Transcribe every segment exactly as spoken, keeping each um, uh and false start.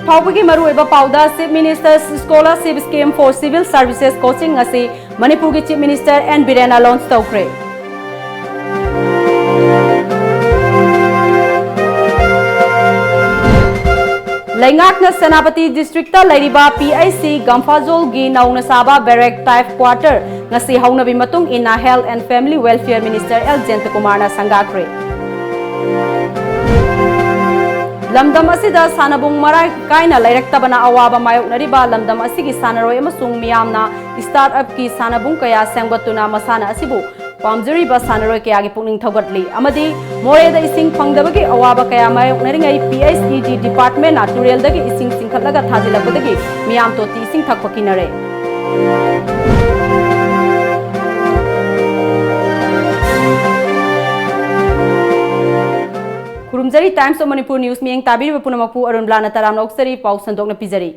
ꯐꯥꯎꯕꯒꯤ ꯃꯔꯨꯑꯣꯏꯕ ꯄꯥꯎꯗ, Chief Minister's Scholarship Scheme for Civil Services Coaching ꯑꯁꯤ ꯃꯅꯤꯄꯨꯔꯒꯤ Chief Minister N ꯕꯤꯔꯦꯟꯅ launch ꯇꯧꯈ꯭ꯔꯦ꯫ ꯂꯩꯉꯥꯛꯅ ꯁꯦꯅꯥꯄꯇꯤ districtꯇ ꯂꯩꯔꯤꯕ P H C ꯒꯝꯐꯥꯖꯣꯜꯒꯤ ꯅꯧꯅ ꯁꯥꯕ barrack type quarter ꯉꯁꯤ ꯍꯧꯅꯕꯤ ꯃꯇꯨꯡ ꯏꯟꯅ Health and Family Welfare Minister L ꯖꯌꯟꯇꯀꯨꯃꯥꯔꯅ ꯁꯪꯒꯥꯈ꯭ꯔꯦ꯫ ꯂꯝꯗꯝ ꯑꯁꯤꯗ ꯁꯥꯟꯅꯕꯨꯡ ꯃꯔꯥꯡ ꯀꯥꯏꯅ ꯂꯩꯔꯛꯇꯕꯅ ꯑꯋꯥꯕ ꯃꯥꯌꯣꯛꯅꯔꯤꯕ ꯂꯝꯗꯝ ꯑꯁꯤꯒꯤ ꯁꯥꯟꯅꯔꯣꯏ ꯑꯃꯁꯨꯡ ꯃꯤꯌꯥꯝꯅ start-upꯀꯤ ꯁꯥꯟꯅꯕꯨꯡ ꯀꯌꯥ ꯁꯦꯝꯒꯠꯇꯨꯅ ꯃꯁꯥꯟꯅ ꯑꯁꯤꯕꯨ ꯄꯥꯝꯖꯔꯤꯕ ꯁꯥꯟꯅꯔꯣꯏ ꯀꯌꯥꯒꯤ ꯄꯨꯛꯅꯤꯡ ꯊꯧꯒꯠꯂꯤ ꯑꯃꯗꯤ ꯃꯣꯔꯦꯗ ꯏꯁꯤꯡ ꯐꯪꯗꯕꯒꯤ ꯑꯋꯥꯕ ꯀꯌꯥ ꯃꯥꯌꯣꯛꯅꯔꯤꯉꯩ P H E D departmentꯅ ꯇꯨꯔꯦꯜꯗꯒꯤ ꯏꯁꯤꯡ ꯆꯤꯡꯈꯠꯂꯒ ꯊꯥꯖꯤꯜꯂꯛꯄꯗꯒꯤ ꯃꯤꯌꯥꯝ ꯇꯣꯇꯤ ꯏꯁꯤꯡ ꯊꯛꯄ ꯀꯤꯅꯔꯦ꯫ ꯈꯨꯔꯨꯝꯖꯔꯤ, Times of Manipur News ꯃꯤꯠꯌꯦꯡ ꯇꯥꯕꯤꯔꯤꯕ ꯄꯨꯝꯅꯃꯛꯄꯨ ꯑꯔꯨꯟ ꯕ꯭ꯂꯥꯅ ꯇꯔꯥꯝꯅ ꯑꯣꯛꯆꯔꯤ꯫ ꯄꯥꯎ ꯁꯟꯗꯣꯛꯅ ꯄꯤꯖꯔꯤ꯫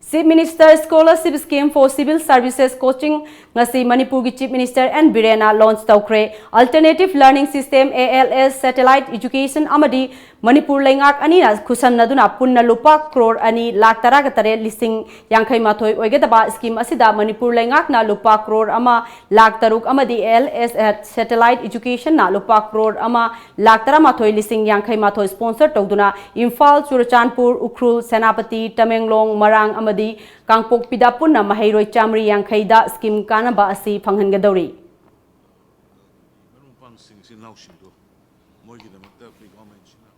Chief Minister Scholarship Scheme for Civil Services Coaching ꯉꯁꯤ ꯃꯅꯤꯄꯨꯔꯒꯤ Chief Minister N ꯕꯤꯔꯦꯟꯅ launch ꯇꯧꯈ꯭ꯔꯦ꯫ Alternative Learning System, A L S, Satellite Education ꯑꯃꯗꯤ ꯃꯅꯤꯄꯨꯔ ꯂꯩꯉꯥꯛ ꯑꯅꯤꯅ ꯈꯨꯠꯁꯝꯅꯗꯨꯅ ꯄꯨꯟꯅ ꯂꯨꯄꯥ ꯀ꯭ꯔꯣꯔ ꯑꯅꯤ ꯂꯥꯈ ꯇꯔꯥꯒ ꯇꯔꯦꯠ ꯂꯤꯁꯤꯡ ꯌꯥꯡꯈꯩ ꯃꯥꯊꯣꯏ ꯑꯣꯏꯒꯗꯕ scheme ꯑꯁꯤꯗ ꯃꯅꯤꯄꯨꯔ ꯂꯩꯉꯥꯛꯅ ꯂꯨꯄꯥ ꯀ꯭ꯔꯣꯔ ꯑꯃ ꯂꯥꯈ ꯇꯔꯨꯛ ꯑꯃꯗꯤ A L S Satellite Educationꯅ ꯂꯨꯄꯥ ꯀ꯭ꯔꯣꯔ ꯑꯃ ꯂꯥꯈ ꯇꯔꯥꯃꯥꯊꯣꯏ ꯂꯤꯁꯤꯡ ꯌꯥꯡꯈꯩ ꯃꯥꯊꯣꯏ sponsor ꯇꯧꯗꯨꯅ ꯏꯝꯐꯥꯜ, ꯆꯨꯔꯆꯥꯟꯄꯨꯔ, ꯎꯈ꯭ꯔꯨꯜ, ꯁꯦꯅꯥꯄꯇꯤ, ꯇꯃꯦꯡꯂꯣꯡ, ꯃꯔꯥꯡ ꯑꯃꯗꯤ ꯀꯥꯡꯄꯣꯛꯄꯤꯗ ꯄꯨꯟꯅ ꯃꯍꯩꯔꯣꯏ ꯆꯥꯃꯔꯤ ꯌꯥꯡꯈꯩꯗ scheme ꯀꯥꯟꯅꯕ ꯑꯁꯤ ꯐꯪꯍꯟꯒꯗꯧꯔꯤ꯫ ꯃꯔꯨꯞ ꯃꯄꯥꯡꯁꯤꯡ, ꯏꯆꯤꯟ ꯏꯅꯥꯎꯁꯤꯡꯗꯣ ꯃꯣꯏꯒꯤꯗꯃꯛꯇ ꯑꯩꯈꯣꯏ governmentꯁꯤꯅ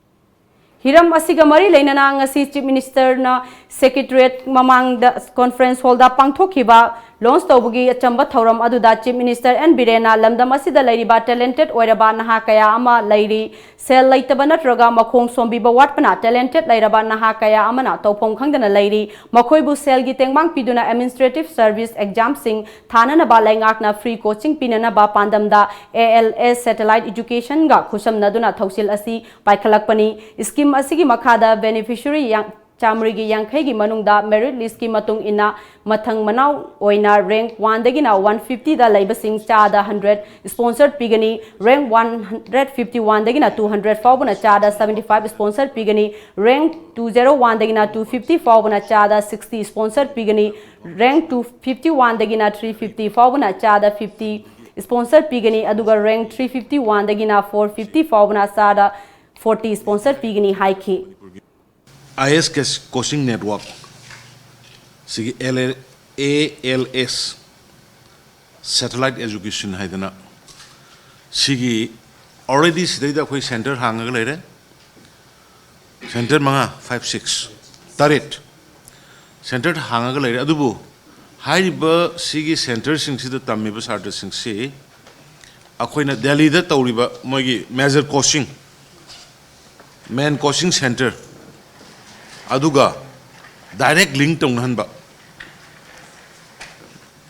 ꯍꯤꯔꯝ ꯑꯁꯤꯒ ꯃꯔꯤ ꯂꯩꯅꯅ ꯉꯁꯤ Chief Ministerꯅ Secretariat ꯃꯃꯥꯡꯗ conference hallꯗ ꯄꯥꯡꯊꯣꯛꯈꯤꯕ launch ꯇꯧꯕꯒꯤ ꯑꯆꯝꯕ ꯊꯧꯔꯝ ꯑꯗꯨꯗ Chief Minister N ꯕꯤꯔꯦꯟꯅ ꯂꯝꯗꯝ ꯑꯁꯤꯗ ꯂꯩꯔꯤꯕ talented ꯑꯣꯏꯔꯕ ꯅꯍꯥ ꯀꯌꯥ ꯑꯃ ꯂꯩꯔꯤ, ꯁꯦꯜ ꯂꯩꯇꯕ ꯅꯠꯇ꯭ꯔꯒ ꯃꯈꯣꯡ ꯁꯣꯝꯕꯤꯕ ꯋꯥꯠꯄꯅ talented ꯂꯩꯔꯕ ꯅꯍꯥ ꯀꯌꯥ ꯑꯃꯅ ꯇꯧꯐꯝ ꯈꯪꯗꯅ ꯂꯩꯔꯤ꯫ ꯃꯈꯣꯏꯕꯨ ꯁꯦꯜꯒꯤ ꯇꯦꯡꯕꯥꯡ ꯄꯤꯗꯨꯅ administrative service examꯁꯤꯡ ꯊꯥꯅꯅꯕ ꯂꯩꯉꯥꯛꯅ free coaching ꯄꯤꯅꯅꯕ ꯄꯥꯟꯗꯝꯗ A L S Satellite Educationꯒ ꯈꯨꯠꯁꯝꯅꯗꯨꯅ ꯊꯧꯁꯤꯜ ꯑꯁꯤ ꯄꯥꯏꯈꯠꯂꯛꯄꯅꯤ꯫ Scheme ꯑꯁꯤꯒꯤ ꯃꯈꯥꯗ beneficiary ꯌꯥꯡ-, ꯆꯥꯃꯔꯤꯒꯤ ꯌꯥꯡꯈꯩꯒꯤ ꯃꯅꯨꯡꯗ merit listꯀꯤ ꯃꯇꯨꯡ ꯏꯟꯅ ꯃꯊꯪ ꯃꯅꯥꯎ ꯑꯣꯏꯅ rank oneꯗꯒꯤꯅ one fiftyꯗ ꯂꯩꯕꯁꯤꯡ ꯆꯥꯗ hundred sponsored ꯄꯤꯒꯅꯤ, rank one hundred fifty oneꯗꯒꯤꯅ two hundred ꯐꯥꯎꯕꯅ ꯆꯥꯗ seventy five sponsored ꯄꯤꯒꯅꯤ, rank two zero oneꯗꯒꯤꯅ two fifty ꯐꯥꯎꯕꯅ ꯆꯥꯗ sixty sponsored ꯄꯤꯒꯅꯤ, rank two fifty oneꯗꯒꯤꯅ three fifty ꯐꯥꯎꯕꯅ ꯆꯥꯗ fifty sponsored ꯄꯤꯒꯅꯤ, ꯑꯗꯨꯒ rank three fifty oneꯗꯒꯤꯅ four fifty ꯐꯥꯎꯕꯅ ꯆꯥꯗ forty sponsored ꯄꯤꯒꯅꯤ ꯍꯥꯏꯈꯤ꯫ ꯑꯥꯏ ꯑꯦꯁ ꯀꯦ ꯀꯣꯆꯤꯡ ꯅꯦꯠꯋꯥꯔꯛ ꯁꯤꯒꯤ L L A L S satellite education ꯍꯥꯏꯗꯅ ꯁꯤꯒꯤ already ꯁꯤꯗꯩꯗ ꯑꯩꯈꯣꯏ ꯁꯦꯟꯇꯔ ꯍꯥꯡꯉꯒ ꯂꯩꯔꯦ꯫ ꯁꯦꯟꯇꯔ ꯃꯉꯥ, five, six, ꯇꯔꯦꯠ ꯁꯦꯟꯇꯔ ꯍꯥꯡꯉꯒ ꯂꯩꯔꯦ꯫ ꯑꯗꯨꯕꯨ ꯍꯥꯏꯔꯤꯕ ꯁꯤꯒꯤ ꯁꯦꯟꯇꯔꯁꯤꯡꯁꯤꯗ ꯇꯝꯃꯤꯕ ꯁꯥꯇ꯭ꯔꯁꯤꯡꯁꯤ ꯑꯩꯈꯣꯏꯅ ꯗꯦꯜꯂꯤꯗ ꯇꯧꯔꯤꯕ ꯃꯣꯏꯒꯤ major coaching, main coaching centre ꯑꯗꯨꯒ ꯗꯥꯏꯔꯦꯛ ꯂꯤꯡ ꯇꯧꯅꯍꯟꯕ,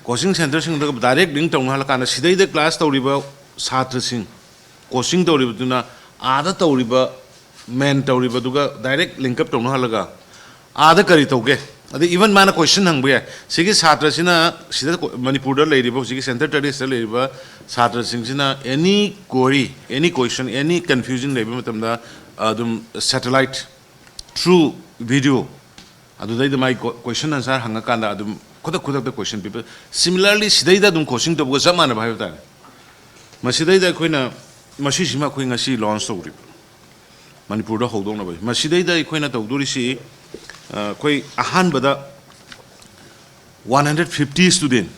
ꯀꯣꯆꯤꯡ ꯁꯦꯟꯇꯔꯁꯤꯡꯗꯨꯒ ꯗꯥꯏꯔꯦꯛ ꯂꯤꯡ ꯇꯧꯅꯍꯜꯂꯀꯥꯟꯗ ꯁꯤꯗꯩꯗ ꯀ꯭ꯂꯥꯁ ꯇꯧꯔꯤꯕ ꯁꯥꯇ꯭ꯔꯁꯤꯡ, ꯀꯣꯆꯤꯡ ꯇꯧꯔꯤꯕꯗꯨꯅ ꯑꯥꯗ ꯇꯧꯔꯤꯕ ꯃꯦꯟ ꯇꯧꯔꯤꯕꯗꯨꯒ ꯗꯥꯏꯔꯦꯛ ꯂꯤꯡꯀꯞ ꯇꯧꯅꯍꯜꯂꯒ ꯑꯥꯗ ꯀꯔꯤ ꯇꯧꯒꯦ? ꯑꯗꯩ even ꯃꯥꯅ ꯀꯣꯏꯁꯟ ꯍꯪꯕ ꯌꯥꯏ꯫ ꯁꯤꯒꯤ ꯁꯥꯇ꯭ꯔꯁꯤꯅ ꯁꯤꯗ ꯀꯣ- ꯃꯅꯤꯄꯨꯔꯗ ꯂꯩꯔꯤꯕ ꯍꯧꯖꯤꯛꯀꯤ ꯁꯦꯟꯇꯔ ꯇꯔꯦꯠꯁꯤꯗ ꯂꯩꯔꯤꯕ ꯁꯥꯇ꯭ꯔꯁꯤꯡꯁꯤꯅ any query, any question, any confusion ꯂꯩꯕ ꯃꯇꯝꯗ ꯑꯗꯨꯝ ꯁꯦꯇꯦꯂꯥꯏꯠ through video ꯑꯗꯨꯗꯩꯗ ꯃꯥꯏ question answer ꯍꯪꯉꯀꯥꯟꯗ ꯑꯗꯨꯝ ꯈꯨꯗꯛ ꯈꯨꯗꯛꯇ ꯀꯣꯏꯁꯟ ꯄꯤꯕ꯫ Similarly ꯁꯤꯗꯩꯗ ꯑꯗꯨꯝ ꯀꯣꯆꯤꯡ ꯇꯧꯕꯒ ꯆꯞ ꯃꯥꯟꯅꯕ ꯍꯥꯏꯕ ꯇꯥꯔꯦ꯫ ꯃꯁꯤꯗꯩꯗ ꯑꯩꯈꯣꯏꯅ ꯃꯁꯤꯁꯤꯃ ꯑꯩꯈꯣꯏ ꯉꯁꯤ ꯂꯣꯟꯁ ꯇꯧꯔꯤꯕ ꯃꯅꯤꯄꯨꯔꯗ ꯍꯧꯗꯣꯛꯅꯕ꯫ ꯃꯁꯤꯗꯩꯗ ꯑꯩꯈꯣꯏꯅ ꯇꯧꯗꯣꯔꯤꯁꯤ ꯑ, ꯑꯩꯈꯣꯏ ꯑꯍꯥꯟꯕꯗ one hundred fifty student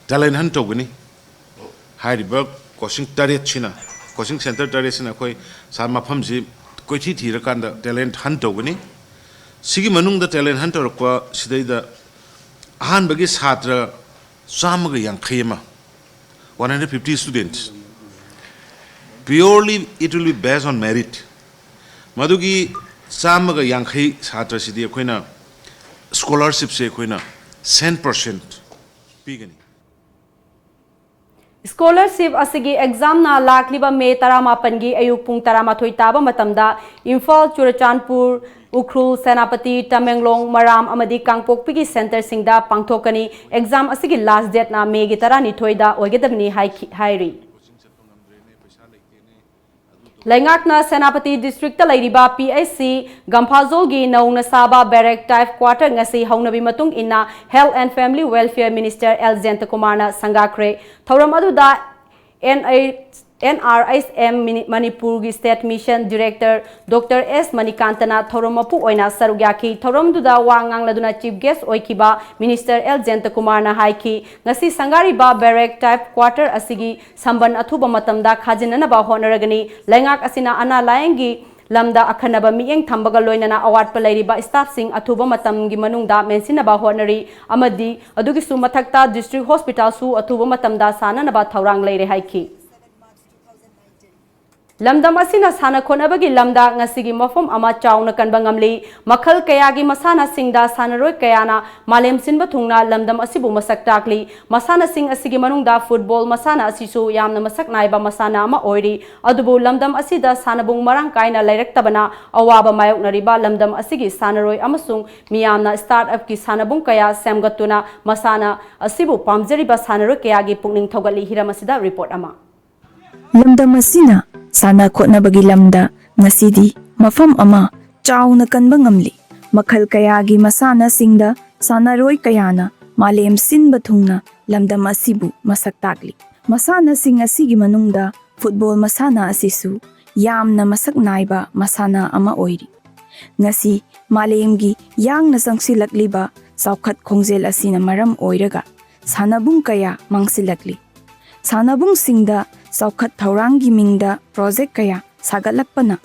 talent hunt ꯇꯧꯒꯅꯤ꯫ ꯍꯥꯏꯔꯤꯕ ꯀꯣꯆꯤꯡ ꯇꯔꯦꯠꯁꯤꯅ, ꯀꯣꯆꯤꯡ ꯁꯦꯟꯇꯔ ꯇꯔꯦꯠꯁꯤꯅ ꯑꯩꯈꯣꯏ ꯁꯥꯔ ꯃꯐꯝꯁꯤ ꯀꯣꯏꯊꯤ ꯊꯤꯔꯀꯥꯟꯗ talent hunt ꯇꯧꯒꯅꯤ꯫ ꯁꯤꯒꯤ ꯃꯅꯨꯡꯗ talent hunt ꯇꯧꯔꯛꯄ ꯁꯤꯗꯩꯗ ꯑꯍꯥꯟꯕꯒꯤ ꯁꯥꯇ꯭ꯔ ꯆꯥꯝꯃꯒ ꯌꯥꯡꯈꯩ ꯑꯃ, one hundred fifty students, purely it will be based on merit꯫ ꯃꯗꯨꯒꯤ ꯆꯥꯝꯃꯒ ꯌꯥꯡꯈꯩ ꯁꯥꯇ꯭ꯔꯁꯤꯗꯤ ꯑꯩꯈꯣꯏꯅ ꯁ꯭ꯀꯣꯂꯥꯔꯁꯤꯞꯁꯦ ꯑꯩꯈꯣꯏꯅ cent percent ꯄꯤꯒꯅꯤ꯫ ꯁ꯭ꯀꯣꯂꯔꯁꯤꯞ ꯑꯁꯤꯒꯤ ꯑꯦꯛꯖꯥꯝꯅ ꯂꯥꯛꯂꯤꯕ ꯃꯦ ꯇꯔꯥꯃꯥꯄꯟꯒꯤ ꯑꯌꯨꯛ ꯄꯨꯡ ꯇꯔꯥꯃꯥꯊꯣꯏ ꯇꯥꯕ ꯃꯇꯝꯗ ꯏꯝꯐꯥꯜ, ꯆꯨꯔꯆꯥꯟꯄꯨꯔ, ꯎꯈ꯭ꯔꯨꯜ, ꯁꯦꯅꯥꯄꯇꯤ, ꯇꯃꯦꯡꯂꯣꯡ, ꯃꯔꯥꯝ ꯑꯃꯗꯤ ꯀꯥꯡꯄꯣꯛꯄꯤꯒꯤ ꯁꯦꯟꯇꯔꯁꯤꯡꯗ ꯄꯥꯡꯊꯣꯛꯀꯅꯤ꯫ ꯑꯦꯛꯖꯥꯝ ꯑꯁꯤꯒꯤ ꯂꯥꯁ ꯗꯦꯠꯅ ꯃꯦꯒꯤ ꯇꯔꯥꯅꯤꯊꯣꯏꯗ ꯑꯣꯏꯒꯗꯕꯅꯤ ꯍꯥꯏꯈꯤ-, ꯍꯥꯏꯔꯤ꯫ ꯂꯩꯉꯥꯛꯅ ꯁꯦꯅꯥꯄꯇꯤ ꯗꯤꯁꯇ꯭ꯔꯤꯛꯇ ꯂꯩꯔꯤꯕ ꯄꯤ ꯑꯩꯆ ꯁꯤ ꯒꯝꯐꯥꯖꯣꯜꯒꯤ ꯅꯧꯅ ꯁꯥꯕ ꯕꯦꯔꯦꯛ ꯇꯥꯏꯞ ꯀ꯭ꯋꯥꯇꯔ ꯉꯁꯤ ꯍꯧꯅꯕꯤ ꯃꯇꯨꯡ ꯏꯟꯅ health and family welfare minister L ꯖꯌꯟꯇꯀꯨꯃꯥꯔꯅ ꯁꯪꯒꯥꯈ꯭ꯔꯦ꯫ ꯊꯧꯔꯝ ꯑꯗꯨꯗ ꯑꯦꯟ ꯑꯥꯔ ꯑꯩꯆ ꯑꯦꯝ ꯃꯅꯤꯄꯨꯔꯒꯤ state mission director doctor S ꯃꯅꯤꯀꯥꯟꯇꯅ ꯊꯧꯔꯝ ꯃꯄꯨ ꯑꯣꯏꯅ ꯁꯔꯨꯛ ꯌꯥꯈꯤ꯫ ꯊꯧꯔꯝꯗꯨꯗ ꯋꯥ ꯉꯥꯡꯂꯗꯨꯅ ꯆꯤꯐ ꯒꯦꯁ ꯑꯣꯏꯈꯤꯕ ꯃꯤꯅꯤꯁꯇꯔ ꯑꯦꯜ ꯖꯌꯟꯇꯀꯨꯃꯥꯔꯅ ꯍꯥꯏꯈꯤ, ꯉꯁꯤ ꯁꯪꯒꯥꯔꯤꯕ ꯕꯦꯔꯦꯛ ꯇꯥꯏꯞ ꯀ꯭ꯋꯥꯇꯔ ꯑꯁꯤꯒꯤ ꯁꯝꯕꯟ ꯑꯊꯨꯕ ꯃꯇꯝꯗ ꯈꯥꯖꯤꯟꯅꯅꯕ ꯍꯣꯠꯅꯔꯒꯅꯤ꯫ ꯂꯩꯉꯥꯛ ꯑꯁꯤꯅ ꯑꯅꯥ ꯂꯥꯌꯦꯡꯒꯤ ꯂꯝꯗ ꯑꯈꯟꯅꯕ ꯃꯤꯠꯌꯦꯡ ꯊꯝꯕꯒ ꯂꯣꯏꯅꯅ ꯑꯋꯥꯠꯄ ꯂꯩꯔꯤꯕ ꯁ꯭ꯇꯥꯐꯁꯤꯡ ꯑꯊꯨꯕ ꯃꯇꯝꯒꯤ ꯃꯅꯨꯡꯗ ꯃꯦꯟꯁꯤꯟꯅꯕ ꯍꯣꯠꯅꯔꯤ ꯑꯃꯗꯤ ꯑꯗꯨꯒꯤꯁꯨ ꯃꯊꯛꯇ ꯗꯤꯁꯇ꯭ꯔꯤꯛ ꯍꯣꯁꯄꯤꯇꯥꯜꯁꯨ ꯑꯊꯨꯕ ꯃꯇꯝꯗ ꯁꯥꯅꯅꯕ ꯊꯧꯔꯥꯡ ꯂꯩꯔꯦ ꯍꯥꯏꯈꯤ꯫ ꯂꯝꯗꯝ ꯑꯁꯤꯅ ꯁꯥꯟꯅ ꯈꯣꯠꯅꯕꯒꯤ ꯂꯝꯗ ꯉꯁꯤꯒꯤ ꯃꯐꯝ ꯑꯃ ꯆꯥꯎꯅ ꯀꯟꯕ ꯉꯝꯂꯤ꯫ ꯃꯈꯜ ꯀꯌꯥꯒꯤ ꯃꯁꯥꯟꯅꯁꯤꯡꯗ ꯁꯥꯟꯅꯔꯣꯏ ꯀꯌꯥꯅ ꯃꯥꯂꯦꯝ ꯁꯤꯟꯕ ꯊꯨꯡꯅ ꯂꯝꯗꯝ ꯑꯁꯤꯕꯨ ꯃꯁꯛ ꯇꯥꯛꯂꯤ꯫ ꯃꯁꯥꯟꯅꯁꯤꯡ ꯑꯁꯤꯒꯤ ꯃꯅꯨꯡꯗ ꯐꯨꯠꯕꯣꯜ ꯃꯁꯥꯟꯅ ꯑꯁꯤꯁꯨ ꯌꯥꯝꯅ ꯃꯁꯛ ꯅꯥꯏꯕ ꯃꯁꯥꯟꯅ ꯑꯃ ꯑꯣꯏꯔꯤ꯫ ꯑꯗꯨꯕꯨ ꯂꯝꯗꯝ ꯑꯁꯤꯗ ꯁꯥꯟꯅꯕꯨꯡ ꯃꯔꯥꯡ ꯀꯥꯏꯅ ꯂꯩꯔꯛꯇꯕꯅ ꯑꯋꯥꯕ ꯃꯥꯌꯣꯛꯅꯔꯤꯕ ꯂꯝꯗꯝ ꯑꯁꯤꯒꯤ ꯁꯥꯟꯅꯔꯣꯏ ꯑꯃꯁꯨꯡ ꯃꯤꯌꯥꯝꯅ ꯁ꯭ꯇꯥꯔꯠ ꯑꯞꯀꯤ ꯁꯥꯟꯅꯕꯨꯡ ꯀꯌꯥ ꯁꯦꯝꯒꯠꯇꯨꯅ ꯃꯁꯥꯟꯅ ꯑꯁꯤꯕꯨ ꯄꯥꯝꯖꯔꯤꯕ ꯁꯥꯟꯅꯔꯣꯏ ꯀꯌꯥꯒꯤ ꯄꯨꯛꯅꯤꯡ ꯊꯧꯒꯠꯂꯤ꯫ ꯍꯤꯔꯝ ꯑꯁꯤꯗ ꯔꯤꯄꯣꯔꯠ ꯑꯃ꯫ ꯂꯝꯗꯝ ꯑꯁꯤꯅ ꯁꯥꯟꯅ ꯈꯣꯠꯅꯕꯒꯤ ꯂꯝꯗ ꯉꯁꯤꯗꯤ ꯃꯐꯝ ꯑꯃ ꯆꯥꯎꯅ ꯀꯟꯕ ꯉꯝꯂꯤ꯫ ꯃꯈꯜ ꯀꯌꯥꯒꯤ ꯃꯁꯥꯟꯅꯁꯤꯡꯗ ꯁꯥꯟꯅꯔꯣꯏ ꯀꯌꯥꯅ ꯃꯥꯂꯦꯝ ꯁꯤꯟꯕ ꯊꯨꯡꯅ ꯂꯝꯗꯝ ꯑꯁꯤꯕꯨ ꯃꯁꯛ ꯇꯥꯛꯂꯤ꯫ ꯃꯁꯥꯟꯅꯁꯤꯡ ꯑꯁꯤꯒꯤ ꯃꯅꯨꯡꯗ ꯐꯨꯠꯕꯣꯜ ꯃꯁꯥꯟꯅ ꯑꯁꯤꯁꯨ ꯌꯥꯝꯅ ꯃꯁꯛ ꯅꯥꯏꯕ ꯃꯁꯥꯟꯅ ꯑꯃ ꯑꯣꯏꯔꯤ꯫ ꯉꯁꯤ ꯃꯥꯂꯦꯝꯒꯤ ꯌꯥꯡꯅ ꯆꯪꯁꯤꯜꯂꯛꯂꯤꯕ ꯆꯥꯎꯈꯠ ꯈꯣꯡꯖꯦꯜ ꯑꯁꯤꯅ ꯃꯔꯝ ꯑꯣꯏꯔꯒ ꯁꯥꯟꯅꯕꯨꯡ ꯀꯌꯥ ꯃꯥꯡꯁꯤꯜꯂꯛꯂꯤ꯫ ꯁꯥꯟꯅꯕꯨꯡꯁꯤꯡꯗ ꯆꯥꯎꯈꯠ ꯊꯧꯔꯥꯡꯒꯤ ꯃꯤꯡꯗ ꯄ꯭ꯔꯣꯖꯦꯛ ꯀꯌꯥ ꯁꯥꯒꯠꯂꯛꯄꯅ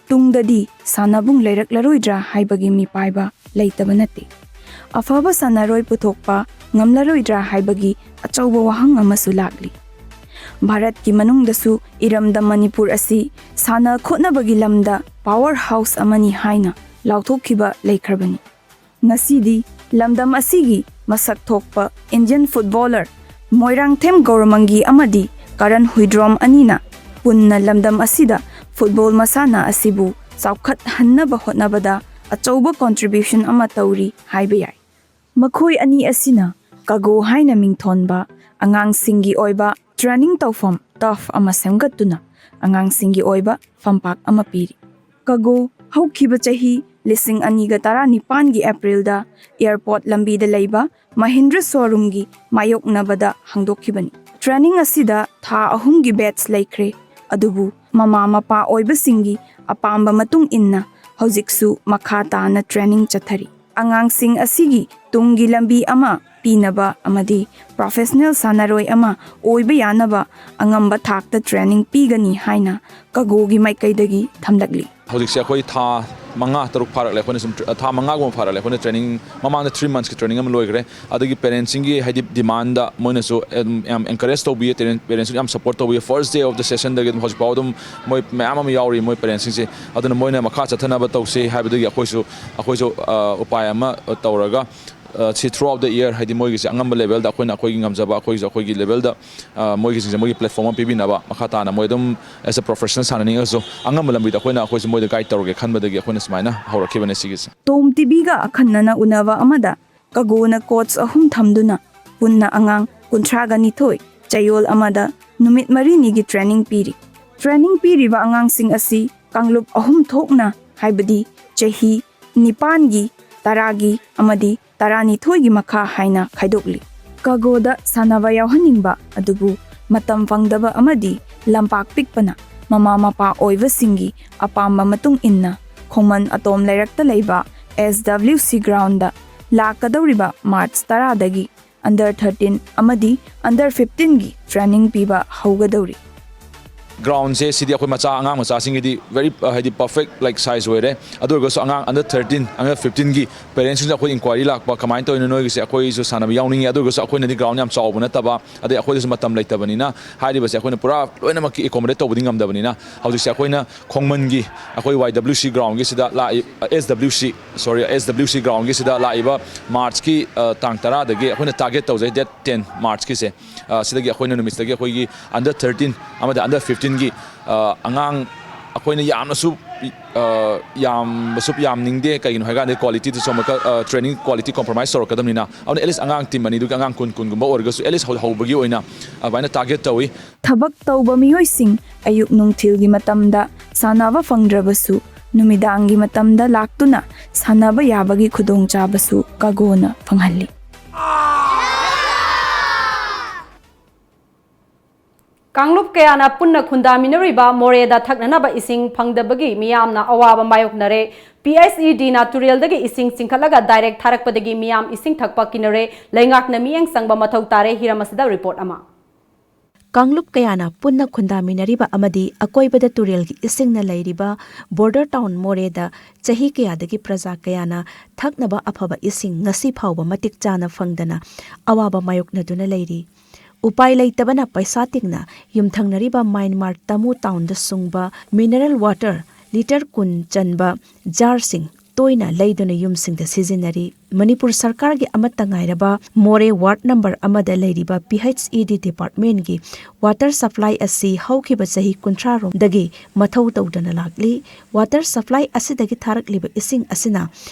ꯇꯨꯡꯗꯗꯤ ꯁꯥꯟꯅꯕꯨꯡ ꯂꯩꯔꯛꯂꯔꯣꯏꯗ꯭ꯔꯥ ꯍꯥꯏꯕꯒꯤ ꯃꯤꯄꯥꯏꯕ ꯂꯩꯇꯕ ꯅꯠꯇꯦ꯫ ꯑꯐꯕ ꯁꯥꯟꯅꯔꯣꯏ ꯄꯨꯊꯣꯛꯄ ꯉꯝꯂꯔꯣꯏꯗ꯭ꯔꯥ ꯍꯥꯏꯕꯒꯤ ꯑꯆꯧꯕ ꯋꯥꯍꯪ ꯑꯃꯁꯨ ꯂꯥꯛꯂꯤ꯫ ꯚꯥꯔꯠꯀꯤ ꯃꯅꯨꯡꯗꯁꯨ ꯏꯔꯝꯗꯝ ꯃꯅꯤꯄꯨꯔ ꯑꯁꯤ ꯁꯥꯟꯅ ꯈꯣꯠꯅꯕꯒꯤ ꯂꯝꯗ ꯄꯥꯋꯔ ꯍꯥꯎꯁ ꯑꯃꯅꯤ ꯍꯥꯏꯅ ꯂꯥꯎꯊꯣꯛꯈꯤꯕ ꯂꯩꯈ꯭ꯔꯕꯅꯤ꯫ ꯉꯁꯤꯗꯤ ꯂꯝꯗꯝ ꯑꯁꯤꯒꯤ ꯃꯁꯛ ꯊꯣꯛꯄ ꯏꯟꯗꯤꯌꯟ ꯐꯨꯠꯕꯣꯂꯔ ꯃꯣꯏꯔꯥꯡꯊꯦꯝ ꯒꯧꯔꯃꯪꯒꯤ ꯑꯃꯗꯤ ꯀꯔꯟ ꯍꯨꯏꯗ꯭ꯔꯣꯝ ꯑꯅꯤꯅ ꯄꯨꯟꯅ ꯂꯝꯗꯝ ꯑꯁꯤꯗ ꯐꯨꯠꯕꯣꯜ ꯃꯁꯥꯟꯅ ꯑꯁꯤꯕꯨ ꯆꯥꯎꯈꯠꯍꯟꯅꯕ ꯍꯣꯠꯅꯕꯗ ꯑꯆꯧꯕ ꯀꯣꯟꯇ꯭ꯔꯤꯕ꯭ꯌꯨꯁꯟ ꯑꯃ ꯇꯧꯔꯤ ꯍꯥꯏꯕ ꯌꯥꯏ꯫ ꯃꯈꯣꯏ ꯑꯅꯤ ꯑꯁꯤꯅ ꯀꯒꯣ ꯍꯥꯏꯅ ꯃꯤꯡꯊꯣꯟꯕ ꯑꯉꯥꯡꯁꯤꯡꯒꯤ ꯑꯣꯏꯕ ꯇ꯭ꯔꯦꯅꯤꯡ ꯇꯧꯐꯝ ꯇꯔꯐ ꯑꯃ ꯁꯦꯝꯒꯠꯇꯨꯅ ꯑꯉꯥꯡꯁꯤꯡꯒꯤ ꯑꯣꯏꯕ ꯐꯝꯄꯥꯛ ꯑꯃ ꯄꯤꯔꯤ꯫ ꯀꯒꯣ ꯍꯧꯈꯤꯕ ꯆꯍꯤ ꯂꯤꯁꯤꯡ ꯑꯅꯤꯒ ꯇꯔꯥꯅꯤꯄꯥꯟꯒꯤ ꯑꯦꯄ꯭ꯔꯤꯜꯗ ꯑꯦꯌꯔꯄꯣꯔꯠ ꯂꯝꯕꯤꯗ ꯂꯩꯕ ꯃꯍꯤꯟꯗ꯭ꯔ ꯁꯣꯔꯨꯝꯒꯤ ꯃꯥꯌꯣꯛꯅꯕꯗ ꯍꯥꯡꯗꯣꯛꯈꯤꯕꯅꯤ꯫ ꯇ꯭ꯔꯦꯅꯤꯡ ꯑꯁꯤꯗ ꯊꯥ ꯑꯍꯨꯝꯒꯤ ꯕꯦꯠꯆ ꯂꯩꯈ꯭ꯔꯦ, ꯑꯗꯨꯕꯨ ꯃꯃꯥ ꯃꯄꯥ ꯑꯣꯏꯕꯁꯤꯡꯒꯤ ꯑꯄꯥꯝꯕ ꯃꯇꯨꯡ ꯏꯟꯅ ꯍꯧꯖꯤꯛꯁꯨ ꯃꯈꯥ ꯇꯥꯅ ꯇ꯭ꯔꯦꯅꯤꯡ ꯆꯠꯊꯔꯤ꯫ ꯑꯉꯥꯡꯁꯤꯡ ꯑꯁꯤꯒꯤ ꯇꯨꯡꯒꯤ ꯂꯝꯕꯤ ꯑꯃ ꯄꯤꯅꯕ ꯑꯃꯗꯤ ꯄ꯭ꯔꯣꯐꯦꯁꯅꯦꯜ ꯁꯥꯟꯅꯔꯣꯏ ꯑꯃ ꯑꯣꯏꯕ ꯌꯥꯅꯕ ꯑꯉꯝꯕ ꯊꯥꯛꯇ ꯇ꯭ꯔꯦꯅꯤꯡ ꯄꯤꯒꯅꯤ ꯍꯥꯏꯅ ꯀꯒꯣꯒꯤ ꯃꯥꯏꯀꯩꯗꯒꯤ ꯊꯝꯂꯛꯂꯤ꯫ ꯍꯧꯖꯤꯛꯁꯦ ꯑꯩꯈꯣꯏ ꯊꯥ ꯃꯉꯥ ꯇꯔꯨꯛ ꯐꯥꯔꯛꯂꯦ, ꯑꯩꯈꯣꯏꯅ ꯁꯨꯝ ꯇ꯭ꯔ-, ꯊꯥ ꯃꯉꯥꯒꯨꯝꯕ ꯐꯥꯔꯛꯂꯦ ꯑꯩꯈꯣꯏꯅ ꯇ꯭ꯔꯦꯅꯤꯡ, ꯃꯃꯥꯡꯗ ꯊ꯭ꯔꯤ ꯃꯟꯊꯁꯀꯤ ꯇ꯭ꯔꯦꯅꯤꯡ ꯑꯃ ꯂꯣꯏꯈ꯭ꯔꯦ꯫ ꯑꯗꯨꯒꯤ ꯄꯦꯔꯦꯟꯁꯤꯡꯒꯤ, ꯍꯥꯏꯗꯤ, ꯗꯤꯃꯥꯟꯗ ꯃꯣꯏꯅꯁꯨ ꯑꯗꯨꯝ ꯌꯥꯝ ꯑꯦꯟꯀꯔꯦꯖ ꯇꯧꯕꯤꯌꯦ, ꯄꯦꯔꯦꯟꯁꯤꯡ ꯌꯥꯝ ꯁꯞꯄꯣꯔꯠ ꯇꯧꯕꯤꯌꯦ꯫ ꯐꯥꯔꯁ ꯗꯦ ꯑꯣꯐ ꯗ ꯁꯦꯁꯟꯗꯒꯤ ꯑꯗꯨꯝ ꯍꯧꯖꯤꯛꯐꯥꯎ ꯑꯗꯨꯝ ꯃꯣꯏ ꯃꯌꯥꯝ ꯑꯃ ꯌꯥꯎꯔꯤ, ꯃꯣꯏ ꯄꯦꯔꯦꯟꯁꯤꯡꯁꯦ꯫ ꯑꯗꯨꯅ ꯃꯣꯏꯅ ꯃꯈꯥ ꯆꯠꯊꯅꯕ ꯇꯧꯁꯤ ꯍꯥꯏꯕꯗꯒꯤ ꯑꯩꯈꯣꯏꯁꯨ, ꯑꯩꯈꯣꯏꯁꯨ, ꯑ, ꯎꯄꯥꯏ ꯑꯃ ꯇꯧꯔꯒ, ꯑ, ꯁꯤ throughout the year, ꯍꯥꯏꯗꯤ, ꯃꯣꯏꯒꯤꯁꯦ ꯑꯉꯝꯕ ꯂꯦꯚꯦꯜꯗ ꯑꯩꯈꯣꯏꯅ ꯑꯩꯈꯣꯏꯒꯤ ꯉꯝꯖꯕ, ꯑꯩꯈꯣꯏꯒꯤꯁꯨ ꯑꯩꯈꯣꯏꯒꯤ ꯂꯦꯚꯦꯜꯗ, ꯑ, ꯃꯣꯏꯒꯤꯁꯤꯡꯁꯦ ꯃꯣꯏꯒꯤ ꯄ꯭ꯂꯦꯠꯐꯣꯝ ꯑꯃ ꯄꯤꯕꯤꯅꯕ, ꯃꯈꯥ ꯇꯥꯅ ꯃꯣꯏ ꯑꯗꯨꯝ as a professional ꯁꯥꯟꯅꯅꯤꯡꯉꯒꯁꯨ ꯑꯉꯝꯕ ꯂꯝꯕꯤꯗ ꯑꯩꯈꯣꯏꯅ, ꯑꯩꯈꯣꯏꯁꯦ ꯃꯣꯏꯗ ꯒꯥꯏꯗ ꯇꯧꯔꯒꯦ ꯈꯟꯕꯗꯒꯤ ꯑꯩꯈꯣꯏꯅ ꯁꯨꯃꯥꯏꯅ ꯍꯧꯔꯛꯈꯤꯕꯅꯦ ꯁꯤꯒꯤꯁꯦ꯫ ꯇꯣꯝ ꯇꯤꯚꯤꯒ ꯑꯈꯟꯅꯅ ꯎꯅꯕ ꯑꯃꯗ ꯀꯒꯣꯅ ꯀꯣꯆ ꯑꯍꯨꯝ ꯊꯝꯗꯨꯅ ꯄꯨꯟꯅ ꯑꯉꯥꯡ ꯀꯨꯟꯊ꯭ꯔꯥꯒ ꯅꯤꯊꯣꯏ ꯆꯌꯣꯜ ꯑꯃꯗ ꯅꯨꯃꯤꯠ ꯃꯔꯤꯅꯤꯒꯤ ꯇ꯭ꯔꯦꯅꯤꯡ ꯄꯤꯔꯤ꯫ ꯇ꯭ꯔꯦꯅꯤꯡ ꯄꯤꯔꯤꯕ ꯑꯉꯥꯡꯁꯤꯡ ꯑꯁꯤ ꯀꯥꯡꯂꯨꯞ ꯑꯍꯨꯝ ꯊꯣꯛꯅ, ꯍꯥꯏꯕꯗꯤ ꯆꯍꯤ ꯅꯤꯄꯥꯟꯒꯤ, ꯇꯔꯥꯒꯤ ꯑꯃꯗꯤ ꯇꯔꯥꯅꯤꯊꯣꯏꯒꯤ ꯃꯈꯥ ꯍꯥꯏꯅ ꯈꯥꯏꯗꯣꯛꯂꯤ꯫ ꯀꯒꯣꯗ ꯁꯥꯟꯅꯕ ꯌꯥꯎꯍꯟꯅꯤꯡꯕ ꯑꯗꯨꯕꯨ ꯃꯇꯝ ꯐꯪꯗꯕ ꯑꯃꯗꯤ ꯂꯝꯄꯥꯛ ꯄꯤꯛꯄꯅ ꯃꯃꯥ ꯃꯄꯥ ꯑꯣꯏꯕꯁꯤꯡꯒꯤ ꯑꯄꯥꯝꯕ ꯃꯇꯨꯡ ꯏꯟꯅ ꯈꯣꯡꯃꯟ ꯑꯇꯣꯝ ꯂꯩꯔꯛꯇ ꯂꯩꯕ ꯑꯦꯁ ꯗꯕ꯭ꯂꯤꯎ ꯁꯤ ꯒ꯭ꯔꯥꯎꯟꯗ ꯂꯥꯛꯀꯗꯧꯔꯤꯕ ꯃꯥꯔꯆ ꯇꯔꯥꯗꯒꯤ ꯑꯟꯗꯔ ꯊꯥꯔꯇꯤꯟ ꯑꯃꯗꯤ ꯑꯟꯗꯔ ꯐꯤꯐꯇꯤꯟꯒꯤ ꯇ꯭ꯔꯦꯅꯤꯡ ꯄꯤꯕ ꯍꯧꯒꯗꯧꯔꯤ꯫ ꯒ꯭ꯔꯥꯎꯟꯁꯦ ꯁꯤꯗꯤ ꯑꯩꯈꯣꯏ ꯃꯆꯥ, ꯑꯉꯥꯡ ꯃꯆꯥꯁꯤꯡꯒꯤꯗꯤ ꯚꯦꯔꯤ, ꯍꯥꯏꯗꯤ, ꯄꯔꯐꯦꯛ, ꯂꯥꯏꯛ, ꯁꯥꯏꯖ ꯑꯣꯏꯔꯦ꯫ ꯑꯗꯨ ꯑꯣꯏꯔꯒꯁꯨ ꯑꯉꯥꯡ under thirteen, under fifteen ꯒꯤ ꯄꯦꯔꯦꯟꯁꯁꯤꯡꯗ ꯑꯩꯈꯣꯏ ꯏꯟꯀ꯭ꯋꯥꯏꯔꯤ ꯂꯥꯛꯄ, "ꯀꯃꯥꯏꯅ ꯇꯧꯔꯤꯅꯣ ꯅꯣꯏꯒꯤꯁꯦ? ꯑꯩꯈꯣꯏꯁꯨ ꯁꯥꯟꯅꯕ ꯌꯥꯎꯅꯤꯡꯉꯤ, ꯑꯗꯨ ꯑꯣꯏꯔꯒꯁꯨ ꯑꯩꯈꯣꯏꯅꯗꯤ ꯒ꯭ꯔꯥꯎꯟ ꯌꯥꯝ ꯆꯥꯎꯕ ꯅꯠꯇꯕ, ꯑꯗꯩ ꯑꯩꯈꯣꯏꯗꯁꯨ ꯃꯇꯝ ꯂꯩꯇꯕꯅꯤꯅ ꯍꯥꯏꯔꯤꯕꯁꯦ ꯑꯩꯈꯣꯏꯅ ꯄꯨꯔꯥ ꯂꯣꯏꯅꯃꯛꯀꯤ ꯑꯦꯀꯣꯃꯣꯗꯦꯠ ꯇꯧꯕꯗꯤ ꯉꯝꯗꯕꯅꯤꯅ ꯍꯧꯖꯤꯛꯁꯦ ꯑꯩꯈꯣꯏꯅ ꯈꯣꯡꯃꯟꯒꯤ ꯑꯩꯈꯣꯏ ꯋꯥꯏ ꯗꯕ꯭ꯂꯤꯎ ꯁꯤ ꯒ꯭ꯔꯥꯎꯟꯒꯤꯁꯤꯗ ꯂꯥꯛꯏ, ꯑꯦꯁ ꯗꯕ꯭ꯂꯤꯎ ꯁꯤ, ꯁꯣꯔꯤ, ꯑꯦꯁ ꯗꯕ꯭ꯂꯤꯎ ꯁꯤ ꯒ꯭ꯔꯥꯎꯟꯒꯤꯁꯤꯗ ꯂꯥꯛꯏꯕ ꯃꯥꯔꯆꯀꯤ, ꯑ, ꯇꯥꯡ ꯇꯔꯥꯗꯒꯤ ꯑꯩꯈꯣꯏꯅ ꯇꯥꯔꯒꯦꯠ ꯇꯧꯖꯩ, ꯗꯦꯠ ꯇꯦꯟ ꯃꯥꯔꯆꯀꯤꯁꯦ꯫ ꯑ, ꯁꯤꯗꯒꯤ ꯑꯩꯈꯣꯏꯅ ꯅꯨꯃꯤꯠꯁꯤꯗꯒꯤ ꯑꯩꯈꯣꯏꯒꯤ under thirteen ꯑꯃꯗꯤ under fifteen ꯒꯤ, ꯑ, ꯑꯉꯥꯡ ꯑꯩꯈꯣꯏꯅ ꯌꯥꯝꯅꯁꯨ, ꯑ, ꯌꯥꯝꯕꯁꯨ ꯌꯥꯝꯅꯤꯡꯗꯦ, ꯀꯩꯒꯤꯅꯣ ꯍꯥꯏꯀꯥꯟꯗ ꯀ꯭ꯋꯥꯂꯤꯇꯤꯗꯁꯨ ꯑꯃꯨꯛꯀ, ꯑ, ꯇ꯭ꯔꯦꯅꯤꯡ ꯀ꯭ꯋꯥꯂꯤꯇꯤ ꯀꯣꯝꯄ꯭ꯔꯣꯃꯥꯏꯁ ꯇꯧꯔꯛꯀꯗꯕꯅꯤꯅ, ꯑꯗꯨꯅ at least ꯑꯉꯥꯡ ꯇꯤꯝ ꯑꯅꯤꯗꯨꯒꯤ ꯑꯉꯥꯡ ꯀꯨꯟ, ꯀꯨꯟꯒꯨꯝꯕ ꯑꯣꯏꯔꯒꯁꯨ at least ꯍꯧ-, ꯍꯧꯕꯒꯤ ꯑꯣꯏꯅ ꯑꯗꯨꯃꯥꯏꯅ ꯇꯥꯔꯒꯦꯠ ꯇꯧꯏ꯫ ꯊꯕꯛ ꯇꯧꯕ ꯃꯤꯑꯣꯏꯁꯤꯡ ꯑꯌꯨꯛ ꯅꯨꯡꯊꯤꯜꯒꯤ ꯃꯇꯝꯗ ꯁꯥꯟꯅꯕ ꯐꯪꯗ꯭ꯔꯕꯁꯨ, ꯅꯨꯃꯤꯗꯥꯡꯒꯤ ꯃꯇꯝꯗ ꯂꯥꯛꯇꯨꯅ ꯁꯥꯟꯅꯕ ꯌꯥꯕꯒꯤ ꯈꯨꯗꯣꯡꯆꯥꯕꯁꯨ ꯀꯥꯒꯣꯅ ꯐꯪꯍꯜꯂꯤ꯫ ꯀꯥꯡꯂꯨꯞ ꯀꯌꯥꯅ ꯄꯨꯟꯅ ꯈꯨꯟꯗꯥꯃꯤꯟꯅꯔꯤꯕ ꯃꯣꯔꯦꯗ ꯊꯛꯅꯅꯕ ꯏꯁꯤꯡ ꯐꯪꯗꯕꯒꯤ ꯃꯤꯌꯥꯝꯅ ꯑꯋꯥꯕ ꯃꯥꯌꯣꯛꯅꯔꯦ꯫ ꯄꯤ ꯑꯩꯆ ꯏ ꯗꯤꯅ ꯇꯨꯔꯦꯜꯗꯒꯤ ꯏꯁꯤꯡ ꯆꯤꯡꯈꯠꯂꯒ ꯗꯥꯏꯔꯦꯛ ꯊꯥꯔꯛꯄꯗꯒꯤ ꯃꯤꯌꯥꯝ ꯏꯁꯤꯡ ꯊꯛꯄ ꯀꯤꯅꯔꯦ꯫ ꯂꯩꯉꯥꯛꯅ ꯃꯤꯠꯌꯦꯡ ꯆꯪꯕ ꯃꯊꯧ ꯇꯥꯔꯦ꯫ ꯍꯤꯔꯝ ꯑꯁꯤꯗ ꯔꯤꯄꯣꯔꯠ ꯑꯃ꯫ ꯀꯥꯡꯂꯨꯞ ꯀꯌꯥꯅ ꯄꯨꯟꯅ ꯈꯨꯟꯗꯥꯃꯤꯟꯅꯔꯤꯕ ꯑꯃꯗꯤ ꯑꯀꯣꯏꯕꯗ ꯇꯨꯔꯦꯜꯒꯤ ꯏꯁꯤꯡꯅ ꯂꯩꯔꯤꯕ ꯕꯣꯔꯗꯔ ꯇꯥꯎꯟ ꯃꯣꯔꯦꯗ ꯆꯍꯤ ꯀꯌꯥꯗꯒꯤ ꯄ꯭ꯔꯖꯥ ꯀꯌꯥꯅ ꯊꯛꯅꯕ ꯑꯐꯕ ꯏꯁꯤꯡ ꯉꯁꯤ ꯐꯥꯎꯕ ꯃꯇꯤꯛ ꯆꯥꯅ ꯐꯪꯗꯅ ꯑꯋꯥꯕ ꯃꯥꯌꯣꯛꯅꯗꯨꯅ ꯂꯩꯔꯤ꯫ ꯎꯄꯥꯏ ꯂꯩꯇꯕꯅ ꯄꯩꯁꯥ ꯇꯤꯡꯅ ꯌꯨꯝꯊꯪꯅꯔꯤꯕ ꯃꯥꯏꯟꯃꯥꯔ ꯇꯥꯃꯨ ꯇꯥꯎꯟꯗ ꯁꯨꯡꯕ ꯃꯤꯅꯔꯦꯜ ꯋꯥꯇꯔ ꯂꯤꯇꯔ ꯀꯨꯟ ꯆꯟꯕ ꯖꯥꯔꯁꯤꯡ ꯇꯣꯏꯅ ꯂꯩꯗꯨꯅ ꯌꯨꯝꯁꯤꯡꯗ ꯁꯤꯖꯤꯟꯅꯔꯤ꯫ ꯃꯅꯤꯄꯨꯔ ꯁꯔꯀꯥꯔꯒꯤ ꯑꯃꯠꯇ ꯉꯥꯏꯔꯕ ꯃꯣꯔꯦ ꯋꯥꯔꯗ ꯅꯝꯕꯔ ꯑꯃꯗ ꯂꯩꯔꯤꯕ ꯄꯤ ꯑꯩꯆ ꯏ ꯗꯤ ꯗꯤꯄꯥꯔꯠꯃꯦꯟꯒꯤ ꯋꯥꯇꯔ ꯁꯄ꯭ꯂꯥꯏ ꯑꯁꯤ ꯍꯧꯈꯤꯕ ꯆꯍꯤ ꯀꯨꯟꯊ꯭ꯔꯥ ꯔꯣꯝꯗꯒꯤ ꯃꯊꯧ ꯇꯧꯗꯅ ꯂꯥꯛꯂꯤ꯫ ꯋꯥꯇꯔ ꯁꯄ꯭ꯂꯥꯏ ꯑꯁꯤꯗꯒꯤ ꯊꯥꯔꯛꯂꯤꯕ ꯏꯁꯤꯡ ꯑꯁꯤꯅ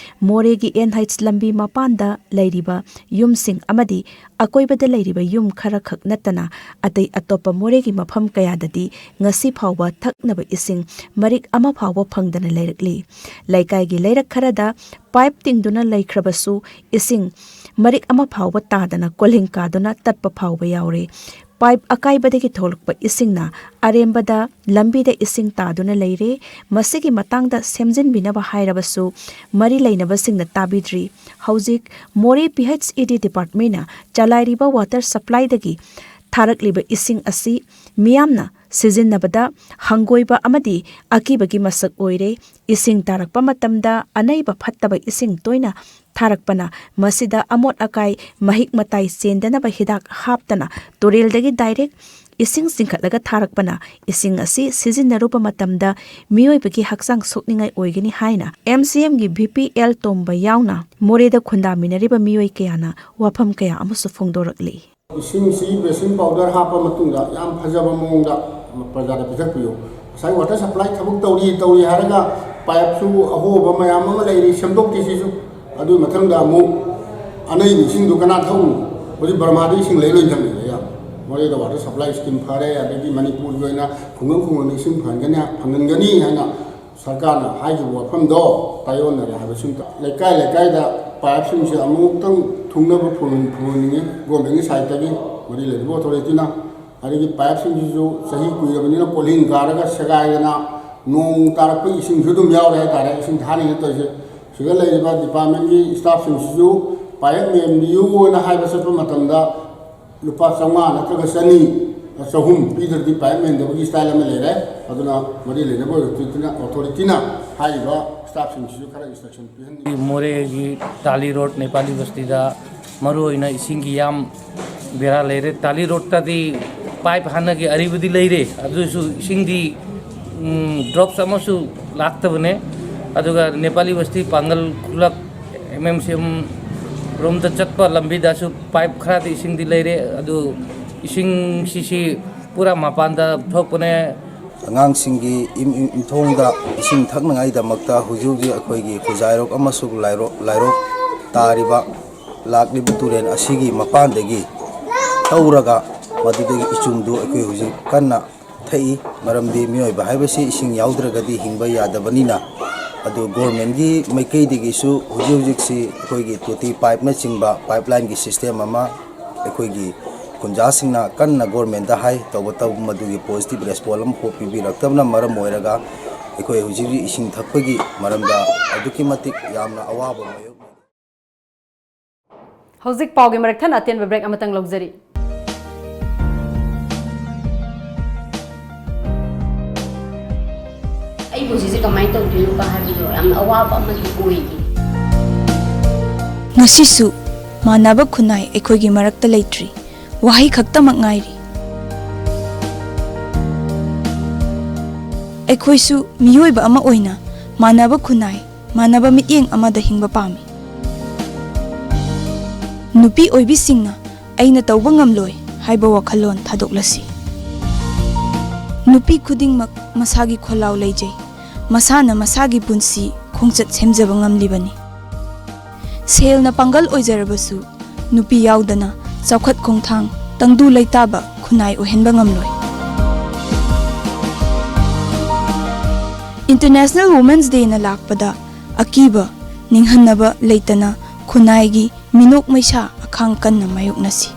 ꯃꯣꯔꯦꯒꯤ ꯑꯦꯟ ꯍꯩꯆ ꯂꯝꯕꯤ ꯃꯄꯥꯟꯗ ꯂꯩꯔꯤꯕ ꯌꯨꯝꯁꯤꯡ ꯑꯃꯗꯤ ꯑꯀꯣꯏꯕꯗ ꯂꯩꯔꯤꯕ ꯌꯨꯝ ꯈꯔꯈꯛ ꯅꯠꯇꯅ ꯑꯇꯩ ꯑꯇꯣꯞꯄ ꯃꯣꯔꯦꯒꯤ ꯃꯐꯝ ꯀꯌꯥꯗꯗꯤ ꯉꯁꯤ ꯐꯥꯎꯕ ꯊꯛꯅꯕ ꯏꯁꯤꯡ ꯃꯔꯤꯛ ꯑꯃ ꯐꯥꯎꯕ ꯐꯪꯗꯅ ꯂꯩꯔꯛꯂꯤ꯫ ꯂꯩꯀꯥꯏꯒꯤ ꯂꯩꯔꯛ ꯈꯔꯗ ꯄꯥꯏꯞ ꯇꯤꯡꯗꯨꯅ ꯂꯩꯈ꯭ꯔꯕꯁꯨ ꯏꯁꯤꯡ ꯃꯔꯤꯛ ꯑꯃ ꯐꯥꯎꯕ ꯇꯥꯗꯅ ꯀꯣꯜꯍꯤꯡ ꯀꯥꯗꯨꯅ ꯇꯠꯄ ꯐꯥꯎꯕ ꯌꯥꯎꯔꯦ꯫ ꯄꯥꯏꯞ ꯑꯀꯥꯏꯕꯗꯒꯤ ꯊꯣꯛꯂꯛꯄ ꯏꯁꯤꯡꯅ ꯑꯔꯦꯝꯕꯗ ꯂꯝꯕꯤꯗ ꯏꯁꯤꯡ ꯇꯥꯗꯨꯅ ꯂꯩꯔꯦ꯫ ꯃꯁꯤꯒꯤ ꯃꯇꯥꯡꯗ ꯁꯦꯝꯖꯤꯟꯕꯤꯅꯕ ꯍꯥꯏꯔꯕꯁꯨ ꯃꯔꯤ ꯂꯩꯅꯕꯁꯤꯡꯅ ꯇꯥꯕꯤꯗ꯭ꯔꯤ꯫ ꯍꯧꯖꯤꯛ ꯃꯣꯔꯦ ꯄꯤ ꯑꯩꯆ ꯏ ꯗꯤ ꯗꯤꯄꯥꯔꯠꯃꯦꯟꯅ ꯆꯂꯥꯏꯔꯤꯕ ꯋꯥꯇꯔ ꯁꯄ꯭ꯂꯥꯏꯗꯒꯤ ꯊꯥꯔꯛꯂꯤꯕ ꯏꯁꯤꯡ ꯑꯁꯤ ꯃꯤꯌꯥꯝꯅ ꯁꯤꯖꯤꯟꯅꯕꯗ ꯍꯪꯒꯣꯏꯕ ꯑꯃꯗꯤ ꯑꯀꯤꯕꯒꯤ ꯃꯁꯛ ꯑꯣꯏꯔꯦ꯫ ꯏꯁꯤꯡ ꯇꯥꯔꯛꯄ ꯃꯇꯝꯗ ꯑꯅꯩꯕ ꯐꯠꯇꯕ ꯏꯁꯤꯡ ꯇꯣꯏꯅ ꯊꯥꯔꯛꯄꯅ ꯃꯁꯤꯗ ꯑꯃꯣꯠ ꯑꯀꯥꯏ ꯃꯍꯤꯛ ꯃꯇꯥꯏ ꯆꯦꯟꯗꯅꯕ ꯍꯤꯗꯥꯛ ꯍꯥꯞꯇꯅ ꯇꯨꯔꯦꯜꯗꯒꯤ ꯗꯥꯏꯔꯦꯛ ꯏꯁꯤꯡ ꯆꯤꯡꯈꯠꯂꯒ ꯊꯥꯔꯛꯄꯅ ꯏꯁꯤꯡ ꯑꯁꯤ ꯁꯤꯖꯤꯟꯅꯔꯨꯕ ꯃꯇꯝꯗ ꯃꯤꯑꯣꯏꯕꯒꯤ ꯍꯛꯆꯥꯡ ꯁꯣꯛꯅꯤꯡꯉꯥꯏ ꯑꯣꯏꯒꯅꯤ ꯍꯥꯏꯅ ꯑꯦꯝ ꯁꯤ ꯑꯦꯝꯒꯤ ꯚꯤ ꯄꯤ ꯑꯦꯜ ꯇꯣꯝꯕ ꯌꯥꯎꯅ ꯃꯣꯔꯦꯗ ꯈꯨꯟꯗꯥꯃꯤꯟꯅꯔꯤꯕ ꯃꯤꯑꯣꯏ ꯀꯌꯥꯅ ꯋꯥꯐꯝ ꯀꯌꯥ ꯑꯃꯁꯨ ꯐꯣꯡꯗꯣꯔꯛꯂꯤ꯫ ꯏꯁꯤꯡꯁꯤ ꯕꯦꯁꯤꯟ ꯄꯥꯎꯗꯔ ꯍꯥꯞꯄ ꯃꯇꯨꯡꯗ ꯌꯥꯝ ꯐꯖꯕ ꯃꯑꯣꯡꯗ ꯄ꯭ꯔꯖꯥꯗ ꯄꯤꯊꯛꯄꯤꯌꯨ꯫ ꯉꯁꯥꯏ ꯋꯥꯇꯔ ꯁꯄ꯭ꯂꯥꯏ ꯊꯕꯛ ꯇꯧꯔꯤ ꯇꯧꯔꯤ ꯍꯥꯏꯔꯒ ꯄꯥꯏꯞꯁꯨ ꯑꯍꯣꯕ ꯃꯌꯥꯝ ꯑꯃ ꯂꯩꯔꯤ, ꯁꯦꯝꯗꯣꯛꯇꯦ ꯁꯤꯁꯨ꯫ ꯑꯗꯨꯒꯤ ꯃꯊꯪꯗ ꯑꯃꯨꯛ ꯑꯅꯩꯕ ꯏꯁꯤꯡꯗꯨ ꯀꯅꯥ ꯊꯛꯎꯅꯤ? ꯍꯧꯖꯤꯛ ꯕꯔꯃꯥꯗ ꯏꯁꯤꯡ ꯂꯩ ꯂꯣꯏ ꯊꯝꯃꯦ꯫ ꯃꯣꯔꯦꯗ ꯋꯥꯇꯔ ꯁꯄ꯭ꯂꯥꯏ ꯁ꯭ꯀꯤꯝ ꯐꯔꯦ, ꯑꯗꯒꯤ ꯃꯅꯤꯄꯨꯔꯒꯤ ꯑꯣꯏꯅ ꯈꯨꯡꯒꯪ ꯈꯨꯡꯒꯪꯗ ꯏꯁꯤꯡ ꯐꯪꯍꯟꯒꯅꯤ, ꯐꯪꯍꯟꯒꯅꯤ ꯍꯥꯏꯅ ꯁꯔꯀꯥꯔꯅ ꯍꯥꯏꯈꯤꯕ ꯋꯥꯐꯝꯗꯣ ꯇꯥꯏꯑꯣꯟꯅꯔꯦ ꯍꯥꯏꯕꯁꯤꯃꯇ꯫ ꯂꯩꯀꯥꯏ ꯂꯩꯀꯥꯏꯗ ꯄꯥꯏꯞꯁꯤꯡꯁꯦ ꯑꯃꯨꯛꯇꯪ ꯊꯨꯡꯅꯕ ꯐꯨꯍꯟ-, ꯐꯨꯍꯟꯅꯤꯡꯉꯤ ꯒꯣꯔꯃꯦꯟꯒꯤ ꯁꯥꯏꯠꯇꯒꯤ, ꯃꯔꯤ ꯂꯩꯅꯕ ꯑꯣꯊꯣꯔꯤꯇꯤꯅ꯫ ꯑꯗꯒꯤ ꯄꯥꯏꯞꯁꯤꯡꯁꯤꯁꯨ ꯆꯍꯤ ꯀꯨꯏꯔꯕꯅꯤꯅ ꯀꯣꯜꯍꯤꯡ ꯀꯥꯔꯒ ꯁꯦꯒꯥꯏꯗꯅ ꯅꯣꯡ ꯇꯥꯔꯛꯄ ꯏꯁꯤꯡꯁꯨ ꯑꯗꯨꯝ ꯌꯥꯎꯔꯦ ꯍꯥꯏꯇꯥꯔꯦ, ꯏꯁꯤꯡ ꯊꯥꯅꯤꯡꯉꯦ ꯇꯧꯔꯤꯁꯦ꯫ ꯁꯤꯗ ꯂꯩꯔꯤꯕ ꯗꯤꯄꯥꯔꯠꯃꯦꯟꯒꯤ ꯁ꯭ꯇꯥꯐꯁꯤꯡꯁꯤꯁꯨ ꯄꯥꯏꯞ ꯃꯦꯟꯕꯤꯌꯨ ꯍꯥꯏꯅ ꯍꯥꯏꯕ ꯆꯠꯄ ꯃꯇꯝꯗ ꯂꯨꯄꯥ ꯆꯥꯝꯃꯉꯥ ꯅꯠꯇ꯭ꯔꯒ ꯆꯅꯤ, ꯆꯍꯨꯝ ꯄꯤꯗ꯭ꯔꯗꯤ ꯄꯥꯏꯞ ꯃꯦꯟꯗꯕꯒꯤ ꯁ꯭ꯇꯥꯏꯜ ꯑꯃ ꯂꯩꯔꯦ꯫ ꯑꯗꯨꯅ ꯃꯔꯤ ꯂꯩꯅꯕ ꯑꯣꯊꯣꯔꯤꯇꯤꯅ, ꯑꯣꯊꯣꯔꯤꯇꯤꯅ ꯍꯥꯏꯔꯤꯕ ꯁ꯭ꯇꯥꯐꯁꯤꯡꯁꯤꯁꯨ ꯈꯔ ꯏꯟꯁꯇ꯭ꯔꯛꯁꯟ ꯄꯤꯍꯟꯅꯤꯡꯉꯤ꯫ ꯃꯣꯔꯦꯒꯤ ꯇꯥꯂꯤ ꯔꯣꯗ, ꯅꯦꯄꯥꯂꯤ ꯕꯁꯇꯤꯗ ꯃꯔꯨꯑꯣꯏꯅ ꯏꯁꯤꯡꯒꯤ ꯌꯥꯝ ꯕꯦꯔꯥ ꯂꯩꯔꯦ꯫ ꯇꯥꯂꯤ ꯔꯣꯗꯇꯗꯤ ꯄꯥꯏꯞ ꯍꯥꯟꯅꯒꯤ ꯑꯔꯤꯕꯗꯤ ꯂꯩꯔꯦ, ꯑꯗꯨꯁꯨ ꯏꯁꯤꯡꯗꯤ, ꯎꯝ, ꯗ꯭ꯔꯣꯞꯁ ꯑꯃꯁꯨ ꯂꯥꯛꯇꯕꯅꯦ꯫ ꯑꯗꯨꯒ ꯅꯦꯄꯥꯂꯤ ꯕꯁꯇꯤ ꯄꯥꯡꯒꯜ ꯈꯨꯂꯛ ꯑꯦꯝ ꯑꯦꯝ ꯁꯤ ꯑꯦꯝ ꯔꯣꯝꯗ ꯆꯠꯄ ꯂꯝꯕꯤꯗꯁꯨ ꯄꯥꯏꯞ ꯈꯔꯗꯤ ꯏꯁꯤꯡꯗꯤ ꯂꯩꯔꯦ, ꯑꯗꯨ ꯏꯁꯤꯡꯁꯤꯁꯤ ꯄꯨꯔꯥ ꯃꯄꯥꯟꯗ ꯊꯣꯛꯄꯅꯦ꯫ ꯑꯉꯥꯡꯁꯤꯡꯒꯤ ꯏꯝ-, ꯏꯝ-, ꯏꯝꯊꯣꯡꯗ ꯏꯁꯤꯡ ꯊꯛꯅꯉꯥꯏꯗꯃꯛꯇ ꯍꯧꯖꯤꯛ ꯍꯧꯖꯤꯛ ꯑꯩꯈꯣꯏꯒꯤ ꯈꯨꯖꯥꯏꯔꯣꯛ ꯑꯃꯁꯨꯡ ꯂꯥꯏꯔꯣꯛ, ꯂꯥꯏꯔꯣꯛ ꯇꯥꯔꯤꯕ ꯂꯥꯛꯂꯤꯕ ꯇꯨꯔꯦꯜ ꯑꯁꯤꯒꯤ ꯃꯄꯥꯟꯗꯒꯤ ꯇꯧꯔꯒ ꯃꯗꯨꯗꯒꯤ ꯏꯆꯨꯝꯗꯨ ꯑꯩꯈꯣꯏ ꯍꯧꯖꯤꯛ ꯀꯟꯅ ꯊꯛꯏ꯫ ꯃꯔꯝꯗꯤ ꯃꯤꯑꯣꯏꯕ ꯍꯥꯏꯕꯁꯤ ꯏꯁꯤꯡ ꯌꯥꯎꯗ꯭ꯔꯒꯗꯤ ꯍꯤꯡꯕ ꯌꯥꯗꯕꯅꯤꯅ꯫ ꯑꯗꯨ ꯒꯣꯔꯃꯦꯟꯒꯤ ꯃꯥꯏꯀꯩꯗꯒꯤꯁꯨ ꯍꯧꯖꯤꯛ ꯍꯧꯖꯤꯛꯁꯤ ꯑꯩꯈꯣꯏꯒꯤ ꯇꯣꯇꯤ ꯄꯥꯏꯞꯅꯆꯤꯡꯕ, ꯄꯥꯏꯞꯂꯥꯏꯟꯒꯤ ꯁꯤꯁꯇꯦꯝ ꯑꯃ ꯑꯩꯈꯣꯏꯒꯤ ꯈꯨꯟꯖꯥꯁꯤꯡꯅ ꯀꯟꯅ ꯒꯣꯔꯃꯦꯟꯗ ꯍꯥꯏ, ꯇꯧꯕꯇꯕꯨ ꯃꯗꯨꯒꯤ ꯄꯣꯖꯤꯇꯤꯕ ꯔꯦꯁꯄꯣꯟ ꯑꯃꯐꯥꯎ ꯄꯤꯕꯤꯔꯛꯇꯕꯅ ꯃꯔꯝ ꯑꯣꯏꯔꯒ ꯑꯩꯈꯣꯏ ꯍꯧꯖꯤꯛ ꯍꯧꯖꯤꯛ ꯏꯁꯤꯡ ꯊꯛꯄꯒꯤ ꯃꯔꯝꯗ ꯑꯗꯨꯛꯀꯤ ꯃꯇꯤꯛ ꯌꯥꯝꯅ ꯑꯋꯥꯕ ꯃꯥꯌꯣꯛꯅꯔꯤ꯫ ꯍꯧꯖꯤꯛ ꯄꯥꯎꯒꯤ ꯃꯔꯛ ꯊꯠꯅ ꯑꯇꯦꯟꯕ ꯕ꯭ꯔꯦꯛ ꯑꯃꯇꯪ ꯂꯧꯖꯔꯤ꯫ ꯍꯧꯖꯤꯛꯁꯦ ꯀꯃꯥꯏꯅ ꯇꯧꯗꯣꯏꯅꯣꯒ ꯍꯥꯏꯕꯗꯣ ꯌꯥꯝꯅ ꯑꯋꯥꯕ ꯑꯃꯗꯤ ꯑꯣꯏꯔꯤ꯫ ꯉꯁꯤꯁꯨ ꯃꯥꯟꯅꯕ ꯈꯨꯟꯅꯥꯏ ꯑꯩꯈꯣꯏꯒꯤ ꯃꯔꯛꯇ ꯂꯩꯇ꯭ꯔꯤ, ꯋꯥꯍꯩ ꯈꯛꯇꯃꯛ ꯉꯥꯏꯔꯤ꯫ ꯑꯩꯈꯣꯏꯁꯨ ꯃꯤꯑꯣꯏꯕ ꯑꯃ ꯑꯣꯏꯅ ꯃꯥꯟꯅꯕ ꯈꯨꯟꯅꯥꯏ, ꯃꯥꯟꯅꯕ ꯃꯤꯠꯌꯦꯡ ꯑꯃꯗ ꯍꯤꯡꯕ ꯄꯥꯝꯃꯤ꯫ ꯅꯨꯄꯤ ꯑꯣꯏꯕꯤꯁꯤꯡꯅ "ꯑꯩꯅ ꯇꯧꯕ ꯉꯝꯂꯣꯏ" ꯍꯥꯏꯕ ꯋꯥꯈꯜꯂꯣꯟ ꯊꯥꯗꯣꯛꯂꯁꯤ꯫ ꯅꯨꯄꯤ ꯈꯨꯗꯤꯡꯃꯛ ꯃꯁꯥꯒꯤ ꯈꯣꯜꯂꯥꯎ ꯂꯩꯖꯩ, ꯃꯁꯥꯅ ꯃꯁꯥꯒꯤ ꯄꯨꯟꯁꯤ ꯈꯣꯡꯆꯠ ꯁꯦꯝꯖꯕ ꯉꯝꯂꯤꯕꯅꯤ꯫ ꯁꯦꯜꯅ ꯄꯥꯡꯒꯜ ꯑꯣꯏꯖꯔꯕꯁꯨ, ꯅꯨꯄꯤ ꯌꯥꯎꯗꯅ ꯆꯥꯎꯈꯠ ꯈꯣꯡꯊꯥꯡ, ꯇꯪꯗꯨ ꯂꯩꯇꯥꯕ ꯈꯨꯟꯅꯥꯏ ꯑꯣꯏꯍꯟꯕ ꯉꯝꯂꯣꯏ꯫ International Women's Dayꯅ ꯂꯥꯛꯄꯗ ꯑꯀꯤꯕ, ꯅꯤꯡꯍꯟꯅꯕ ꯂꯩꯇꯅ ꯈꯨꯟꯅꯥꯏꯒꯤ ꯃꯤꯅꯣꯛ ꯃꯩꯁꯥ ꯑꯈꯥꯡ ꯀꯟꯅ ꯃꯥꯌꯣꯛꯅꯁꯤ꯫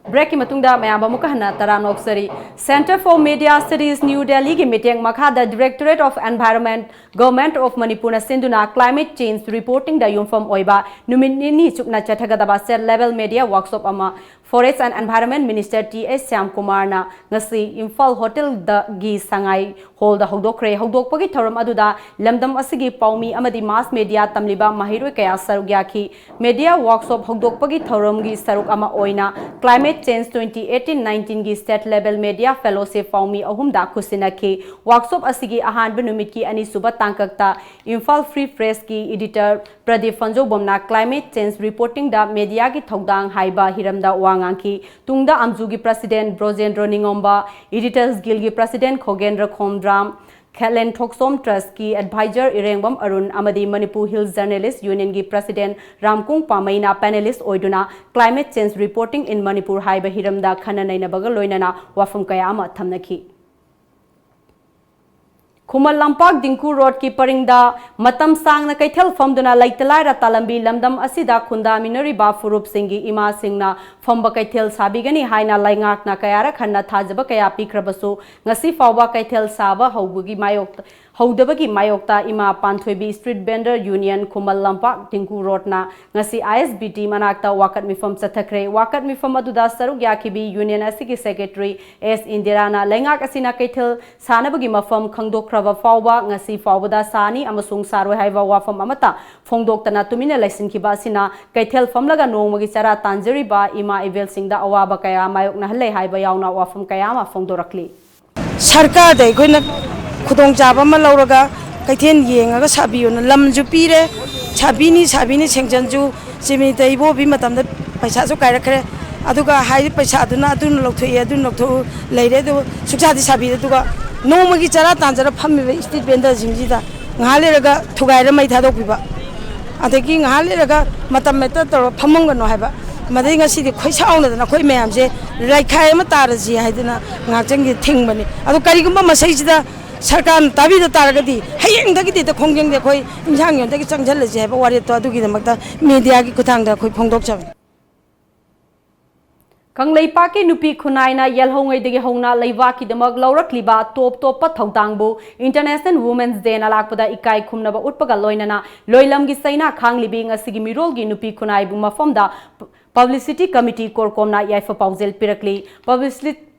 Breakꯀꯤ ꯃꯇꯨꯡꯗ ꯃꯌꯥꯝ ꯑꯃꯨꯛꯀ ꯍꯟꯅ ꯇꯔꯥꯝꯅ ꯑꯣꯛꯆꯔꯤ꯫ Centre for Media Studies, New Delhiꯒꯤ ꯃꯤꯠꯌꯦꯡ ꯃꯈꯥꯗ Directorate of Environment, Government of Manipurꯅ ꯁꯤꯟꯗꯨꯅ climate change reportingꯗ ꯌꯨꯝꯐꯝ ꯑꯣꯏꯕ ꯅꯨꯃꯤꯠ ꯅꯤꯅꯤ ꯆꯨꯞꯅ ꯆꯠꯊꯒꯗꯕ state level media workshop ꯑꯃ Forest and Environment Minister T S ꯁ꯭ꯌꯥꯝꯀꯨꯃꯥꯔꯅ ꯉꯁꯤ ꯏꯝꯐꯥꯜ ꯍꯣꯇꯦꯜꯗꯒꯤ ꯁꯉꯥꯏ ꯍꯣꯜꯗ ꯍꯧꯗꯣꯛꯈ꯭ꯔꯦ꯫ ꯍꯧꯗꯣꯛꯄꯒꯤ ꯊꯧꯔꯝ ꯑꯗꯨꯗ ꯂꯝꯗꯝ ꯑꯁꯤꯒꯤ ꯄꯥꯎꯃꯤ ꯑꯃꯗꯤ mass media ꯇꯝꯂꯤꯕ ꯃꯍꯩꯔꯣꯏ ꯀꯌꯥ ꯁꯔꯨꯛ ꯌꯥꯈꯤ꯫ Media workshop ꯍꯧꯗꯣꯛꯄꯒꯤ ꯊꯧꯔꯝꯒꯤ ꯁꯔꯨꯛ ꯑꯃ ꯑꯣꯏꯅ Climate Change twenty eighteen nineteenꯒꯤ state level media fellowship ꯄꯥꯎꯃꯤ ꯑꯍꯨꯝꯗ ꯈꯨꯠꯁꯤꯟꯅꯈꯤ꯫ Workshop ꯑꯁꯤꯒꯤ ꯑꯍꯥꯟꯕ ꯅꯨꯃꯤꯠꯀꯤ ꯑꯅꯤꯁꯨꯕ ꯇꯥꯡꯀꯛꯇ Imphal Free Pressꯀꯤ editor Pradeep ꯐꯟꯖꯧꯕꯝꯅ climate change reportingꯗ mediaꯒꯤ ꯊꯧꯗꯥꯡ ꯍꯥꯏꯕ ꯍꯤꯔꯝꯗ ꯋꯥ ꯉꯥꯡꯈꯤ꯫ ꯇꯨꯡꯗ ꯑꯝꯖꯨꯒꯤ president ꯕ꯭ꯔꯣꯖꯦꯟꯗ꯭ꯔꯣ ꯅꯤꯉꯣꯝꯕ, Editors Guildꯒꯤ president ꯈꯣꯒꯦꯟꯗ꯭ꯔ Khomdram, ꯈꯦꯂꯦꯟ ꯊꯣꯛꯁꯣꯝ Trustꯀꯤ advisor ꯏꯔꯦꯡꯕꯝ Arun ꯑꯃꯗꯤ Manipur Hills Journalist Unionꯒꯤ president ꯔꯥꯝꯀꯨꯡ ꯄꯥꯃꯩꯅ panelist ꯑꯣꯏꯗꯨꯅ climate change reporting in Manipur ꯍꯥꯏꯕ ꯍꯤꯔꯝꯗ ꯈꯟꯅ ꯅꯩꯅꯕꯒ ꯂꯣꯏꯅꯅ ꯋꯥꯐꯝ ꯀꯌꯥ ꯑꯃ ꯊꯝꯅꯈꯤ꯫ ꯈꯨꯃꯟ ꯂꯝꯄꯥꯛ ꯗꯤꯡꯀꯨ ꯔꯣꯗꯀꯤ ꯄꯔꯤꯡꯗ ꯃꯇꯝ ꯁꯥꯡꯅ ꯀꯩꯊꯦꯜ ꯐꯝꯗꯨꯅ ꯂꯩꯇ ꯂꯥꯏꯔ ꯇꯥꯂꯝꯕꯤ ꯂꯝꯗꯝ ꯑꯁꯤꯗ ꯈꯨꯟꯗꯥꯃꯤꯟꯅꯔꯤꯕ ꯐꯨꯔꯨꯞꯁꯤꯡꯒꯤ ꯏꯃꯥꯁꯤꯡꯅ ꯐꯝꯕ ꯀꯩꯊꯦꯜ ꯁꯥꯕꯤꯒꯅꯤ ꯍꯥꯏꯅ ꯂꯩꯉꯥꯛꯅ ꯀꯌꯥꯔꯛ ꯍꯟꯅ ꯊꯥꯖꯕ ꯀꯌꯥ ꯄꯤꯈ꯭ꯔꯕꯁꯨ ꯉꯁꯤ ꯐꯥꯎꯕ ꯀꯩꯊꯦꯜ ꯁꯥꯕ ꯍꯧꯕꯒꯤ ꯃꯥꯌꯣꯛꯇ ꯍꯧꯗꯕꯒꯤ ꯃꯥꯌꯣꯛꯇ ꯏꯃꯥ ꯄꯥꯟꯊꯣꯏꯕꯤ street vendor union Khuman Lampak Dingko ꯔꯣꯗꯅ ꯉꯁꯤ ꯑꯥꯏ ꯑꯦꯁ ꯕꯤ ꯇꯤ ꯃꯅꯥꯛꯇ ꯋꯥꯀꯠ ꯃꯤꯐꯝ ꯆꯠꯊꯈ꯭ꯔꯦ꯫ ꯋꯥꯀꯠ ꯃꯤꯐꯝ ꯑꯗꯨꯗ ꯁꯔꯨꯛ ꯌꯥꯈꯤꯕꯤ ꯌꯨꯅꯤꯌꯟ ꯑꯁꯤꯒꯤ ꯁꯦꯀ꯭ꯔꯦꯇꯔꯤ ꯑꯦꯁ ꯏꯟꯗꯤꯔꯥꯅ ꯂꯩꯉꯥꯛ ꯑꯁꯤꯅ ꯀꯩꯊꯦꯜ ꯁꯥꯅꯕꯒꯤ ꯃꯐꯝ ꯈꯪꯗꯣꯛꯈ꯭ꯔꯕ ꯐꯥꯎꯕ ꯉꯁꯤ ꯐꯥꯎꯕꯗ ꯁꯥꯅꯤ ꯑꯃꯁꯨꯡ ꯁꯥꯔꯣꯏ ꯍꯥꯏꯕ ꯋꯥꯐꯝ ꯑꯃꯠꯇ ꯐꯣꯡꯗꯣꯛꯇꯅ ꯇꯨꯃꯤꯟꯅ ꯂꯩꯁꯤꯟꯈꯤꯕ ꯑꯁꯤꯅ ꯀꯩꯊꯦꯜ ꯐꯝꯂꯒ ꯅꯣꯡꯃꯒꯤ ꯆꯔꯥ ꯇꯥꯟꯖꯔꯤꯕ ꯏꯃꯥ ꯏꯕꯦꯜꯁꯤꯡꯗ ꯑꯋꯥꯕ ꯀꯌꯥ ꯃꯥꯌꯣꯛꯅꯍꯜꯂꯦ ꯍꯥꯏꯕ ꯌꯥꯎꯅ ꯋꯥꯐꯝ ꯀꯌꯥ ꯑꯃ ꯐꯣꯡꯗꯣꯔꯛꯂꯤ꯫ ꯁꯔꯀꯥꯔꯗ ꯑꯩꯈꯣꯏꯅ ꯈꯨꯗꯣꯡꯆꯥꯕ ꯑꯃ ꯂꯧꯔꯒ ꯀꯩꯊꯦꯜ ꯌꯦꯡꯉꯒ ꯁꯥꯕꯤꯌꯣꯅ ꯂꯝꯁꯨ ꯄꯤꯔꯦ, ꯁꯥꯕꯤꯅꯤ ꯁꯥꯕꯤꯅꯤ ꯁꯦꯡꯖꯟꯁꯨ ꯆꯤꯃꯤꯇ ꯏꯕꯣꯕꯤ ꯃꯇꯝꯗ ꯄꯩꯁꯥꯁꯨ ꯀꯥꯏꯔꯛꯈ꯭ꯔꯦ꯫ ꯑꯗꯨꯒ ꯍꯥꯏꯔꯤꯕ ꯄꯩꯁꯥꯗꯨꯅ ꯑꯗꯨꯅ ꯂꯧꯊꯣꯛꯏ, ꯑꯗꯨꯅ ꯂꯧꯊꯣꯛꯎ ꯂꯩꯔꯦ, ꯑꯗꯨ ꯁꯨꯛꯁꯥꯗꯤ ꯁꯥꯕꯤꯗꯦ꯫ ꯑꯗꯨꯒ ꯅꯣꯡꯃꯒꯤ ꯆꯔꯥ ꯇꯥꯟꯖꯔ ꯐꯝꯃꯤꯕ ꯁ꯭ꯇ꯭ꯔꯤꯠ ꯚꯦꯟꯗꯔꯁꯤꯡꯁꯤꯗ ꯉꯥꯏꯍꯥꯛ ꯂꯩꯔꯒ ꯊꯨꯒꯥꯏꯔ ꯃꯩ ꯊꯥꯗꯣꯛꯄꯤꯕ, ꯑꯗꯒꯤ ꯉꯥꯏꯍꯥꯛ ꯂꯩꯔꯒ ꯃꯇꯝ ꯍꯦꯛꯇ ꯇꯧꯔꯒ ꯐꯝꯃꯝꯒꯅꯨ ꯍꯥꯏꯕ꯫ ꯃꯗꯩ ꯉꯁꯤꯗꯤ ꯈꯣꯏ ꯁꯥꯎꯅꯗꯅ ꯑꯩꯈꯣꯏ ꯃꯌꯥꯝꯁꯦ ꯂꯩꯈꯥꯏ ꯑꯃ ꯇꯥꯔꯁꯤ ꯍꯥꯏꯗꯅ ꯉꯥꯛꯆꯪꯒꯤ ꯊꯤꯡꯕꯅꯤ꯫ ꯑꯗꯣ ꯀꯔꯤꯒꯨꯝꯕ ꯃꯁꯩꯁꯤꯗ ꯁꯔꯀꯥꯔꯅ ꯇꯥꯕꯤꯗ ꯇꯥꯔꯒꯗꯤ ꯍꯌꯦꯡꯗꯒꯤꯗꯤ ꯍꯦꯛꯇ ꯈꯣꯡꯖꯪꯗ ꯑꯩꯈꯣꯏ ꯏꯟꯁꯥꯡ ꯌꯣꯟꯗꯒꯤ ꯆꯪꯁꯤꯜꯂꯁꯤ ꯍꯥꯏꯕ ꯋꯥꯔꯦꯞꯇꯣ ꯑꯗꯨꯒꯤꯗꯃꯛꯇ ꯃꯦꯗꯤꯌꯥꯒꯤ ꯈꯨꯠꯊꯥꯡꯗ ꯑꯩꯈꯣꯏ ꯐꯣꯡꯗꯣꯛꯆꯕꯅꯤ꯫ ꯀꯪꯂꯩꯄꯥꯛꯀꯤ ꯅꯨꯄꯤ ꯈꯨꯟꯅꯥꯏꯅ ꯌꯦꯜꯍꯧꯉꯩꯗꯒꯤ ꯍꯧꯅ ꯂꯩꯕꯥꯛꯀꯤꯗꯃꯛ ꯂꯧꯔꯛꯂꯤꯕ ꯇꯣꯞ ꯇꯣꯞꯄ ꯊꯧꯗꯥꯡꯕꯨ ꯏꯟꯇꯔꯅꯦꯁꯅꯦꯜ ꯋꯨꯃꯦꯟꯁ ꯗꯦꯅ ꯂꯥꯛꯄꯗ ꯏꯀꯥꯏ ꯈꯨꯝꯅꯕ ꯎꯠꯄꯒ ꯂꯣꯏꯅꯅ ꯂꯣꯏꯂꯝꯒꯤ ꯆꯩꯅꯥ ꯈꯥꯡꯂꯤꯕꯤ ꯉꯁꯤꯒꯤ ꯃꯤꯔꯣꯜꯒꯤ ꯅꯨꯄꯤ ꯈꯨꯟꯅꯥꯏꯕꯨ ꯃꯐꯝꯗ ꯄꯕ꯭ꯂꯤꯁꯤꯇꯤ ꯀꯃꯤꯇꯤ ꯀꯣꯔꯀꯣꯝꯅ ꯌꯥꯏꯐ ꯄꯥꯎꯖꯦꯜ ꯄꯤꯔꯛꯂꯤ꯫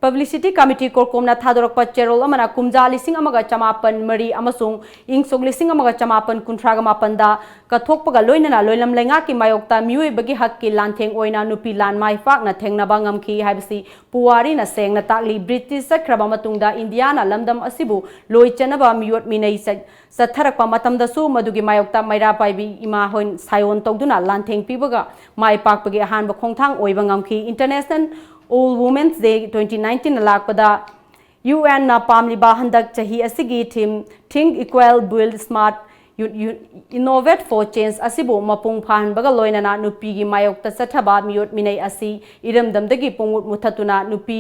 ꯄꯕ꯭ꯂꯤꯁꯤꯇꯤ ꯀꯃꯤꯇꯤ ꯀꯣꯔꯀꯣꯝꯅ ꯊꯥꯗꯣꯔꯛꯄ ꯆꯦꯔꯣꯜ ꯑꯃꯅ ꯀꯨꯝꯖꯥ ꯂꯤꯁꯤꯡ ꯑꯃꯒ ꯆꯃꯥꯄꯟ ꯃꯔꯤ ꯑꯃꯁꯨꯡ ꯏꯪ ꯁꯣꯛ ꯂꯤꯁꯤꯡ ꯑꯃꯒ ꯆꯃꯥꯄꯟ ꯀꯨꯟꯊ꯭ꯔꯥꯒ ꯃꯥꯄꯟꯗ ꯀꯠꯊꯣꯛꯄꯒ ꯂꯣꯏꯅꯅ ꯂꯣꯏꯂꯝ ꯂꯩꯉꯥꯛꯀꯤ ꯃꯥꯌꯣꯛꯇ ꯃꯤꯑꯣꯏꯕꯒꯤ ꯍꯛꯀꯤ ꯂꯥꯟꯊꯦꯡ ꯑꯣꯏꯅ ꯅꯨꯄꯤ ꯂꯥꯟ ꯃꯥꯏ ꯄꯥꯛꯅ ꯊꯦꯡꯅꯕ ꯉꯝꯈꯤ ꯍꯥꯏꯕꯁꯤ ꯄꯨꯋꯥꯔꯤꯅ ꯁꯦꯡꯅ ꯇꯥꯛꯂꯤ꯫ ꯕ꯭ꯔꯤꯇꯤꯁ ꯆꯠꯈ꯭ꯔꯕ ꯃꯇꯨꯡꯗ ꯏꯟꯗꯤꯌꯥꯅ ꯂꯝꯗꯝ ꯑꯁꯤꯕꯨ ꯂꯣꯏ ꯆꯠꯅꯕ ꯃꯤꯑꯣꯠ ꯃꯤꯅꯩ ꯆꯠ- ꯆꯠꯊꯔꯛꯄ ꯃꯇꯝꯗꯁꯨ ꯃꯗꯨꯒꯤ ꯃꯥꯌꯣꯛꯇ ꯃꯩꯔꯥ ꯄꯥꯏꯕꯤ ꯏꯃꯥ ꯍꯣꯏ ꯁꯥꯏꯑꯣꯟ ꯇꯧꯗꯨꯅ ꯂꯥꯟꯊꯦꯡ ꯄꯤꯕꯒ ꯃꯥꯏ ꯄꯥꯛꯄꯒꯤ ꯑꯍꯥꯟꯕ ꯈꯣꯡꯊꯥꯡ ꯑꯣꯏꯕ ꯉꯝꯈꯤ꯫ ꯏꯟꯇꯔꯅꯦꯁꯅꯦꯜ ꯑꯣꯜ ꯋꯨꯃꯦꯟꯁ ꯗꯦ ꯇ꯭ꯋꯦꯟꯇꯤ ꯅꯥꯏꯟꯇꯤꯟ ꯂꯥꯛꯄꯗ ꯌꯨ ꯑꯦꯟꯅ ꯄꯥꯝꯂꯤꯕ ꯍꯟꯗꯛ ꯆꯍꯤ ꯑꯁꯤꯒꯤ ꯊꯤꯝ Think Equal Build Smart Youth, Youth, Innovate for Change ꯑꯁꯤꯕꯨ ꯃꯄꯨꯡ ꯐꯥꯍꯟꯕꯒ ꯂꯣꯏꯅꯅ ꯅꯨꯄꯤꯒꯤ ꯃꯥꯌꯣꯛꯇ ꯆꯠꯊꯕ ꯃꯤꯑꯣꯠ ꯃꯤꯅꯩ ꯑꯁꯤ ꯏꯔꯝꯗꯝꯗꯒꯤ ꯄꯨꯡꯃꯨꯠ ꯃꯨꯊꯠꯇꯨꯅ ꯅꯨꯄꯤ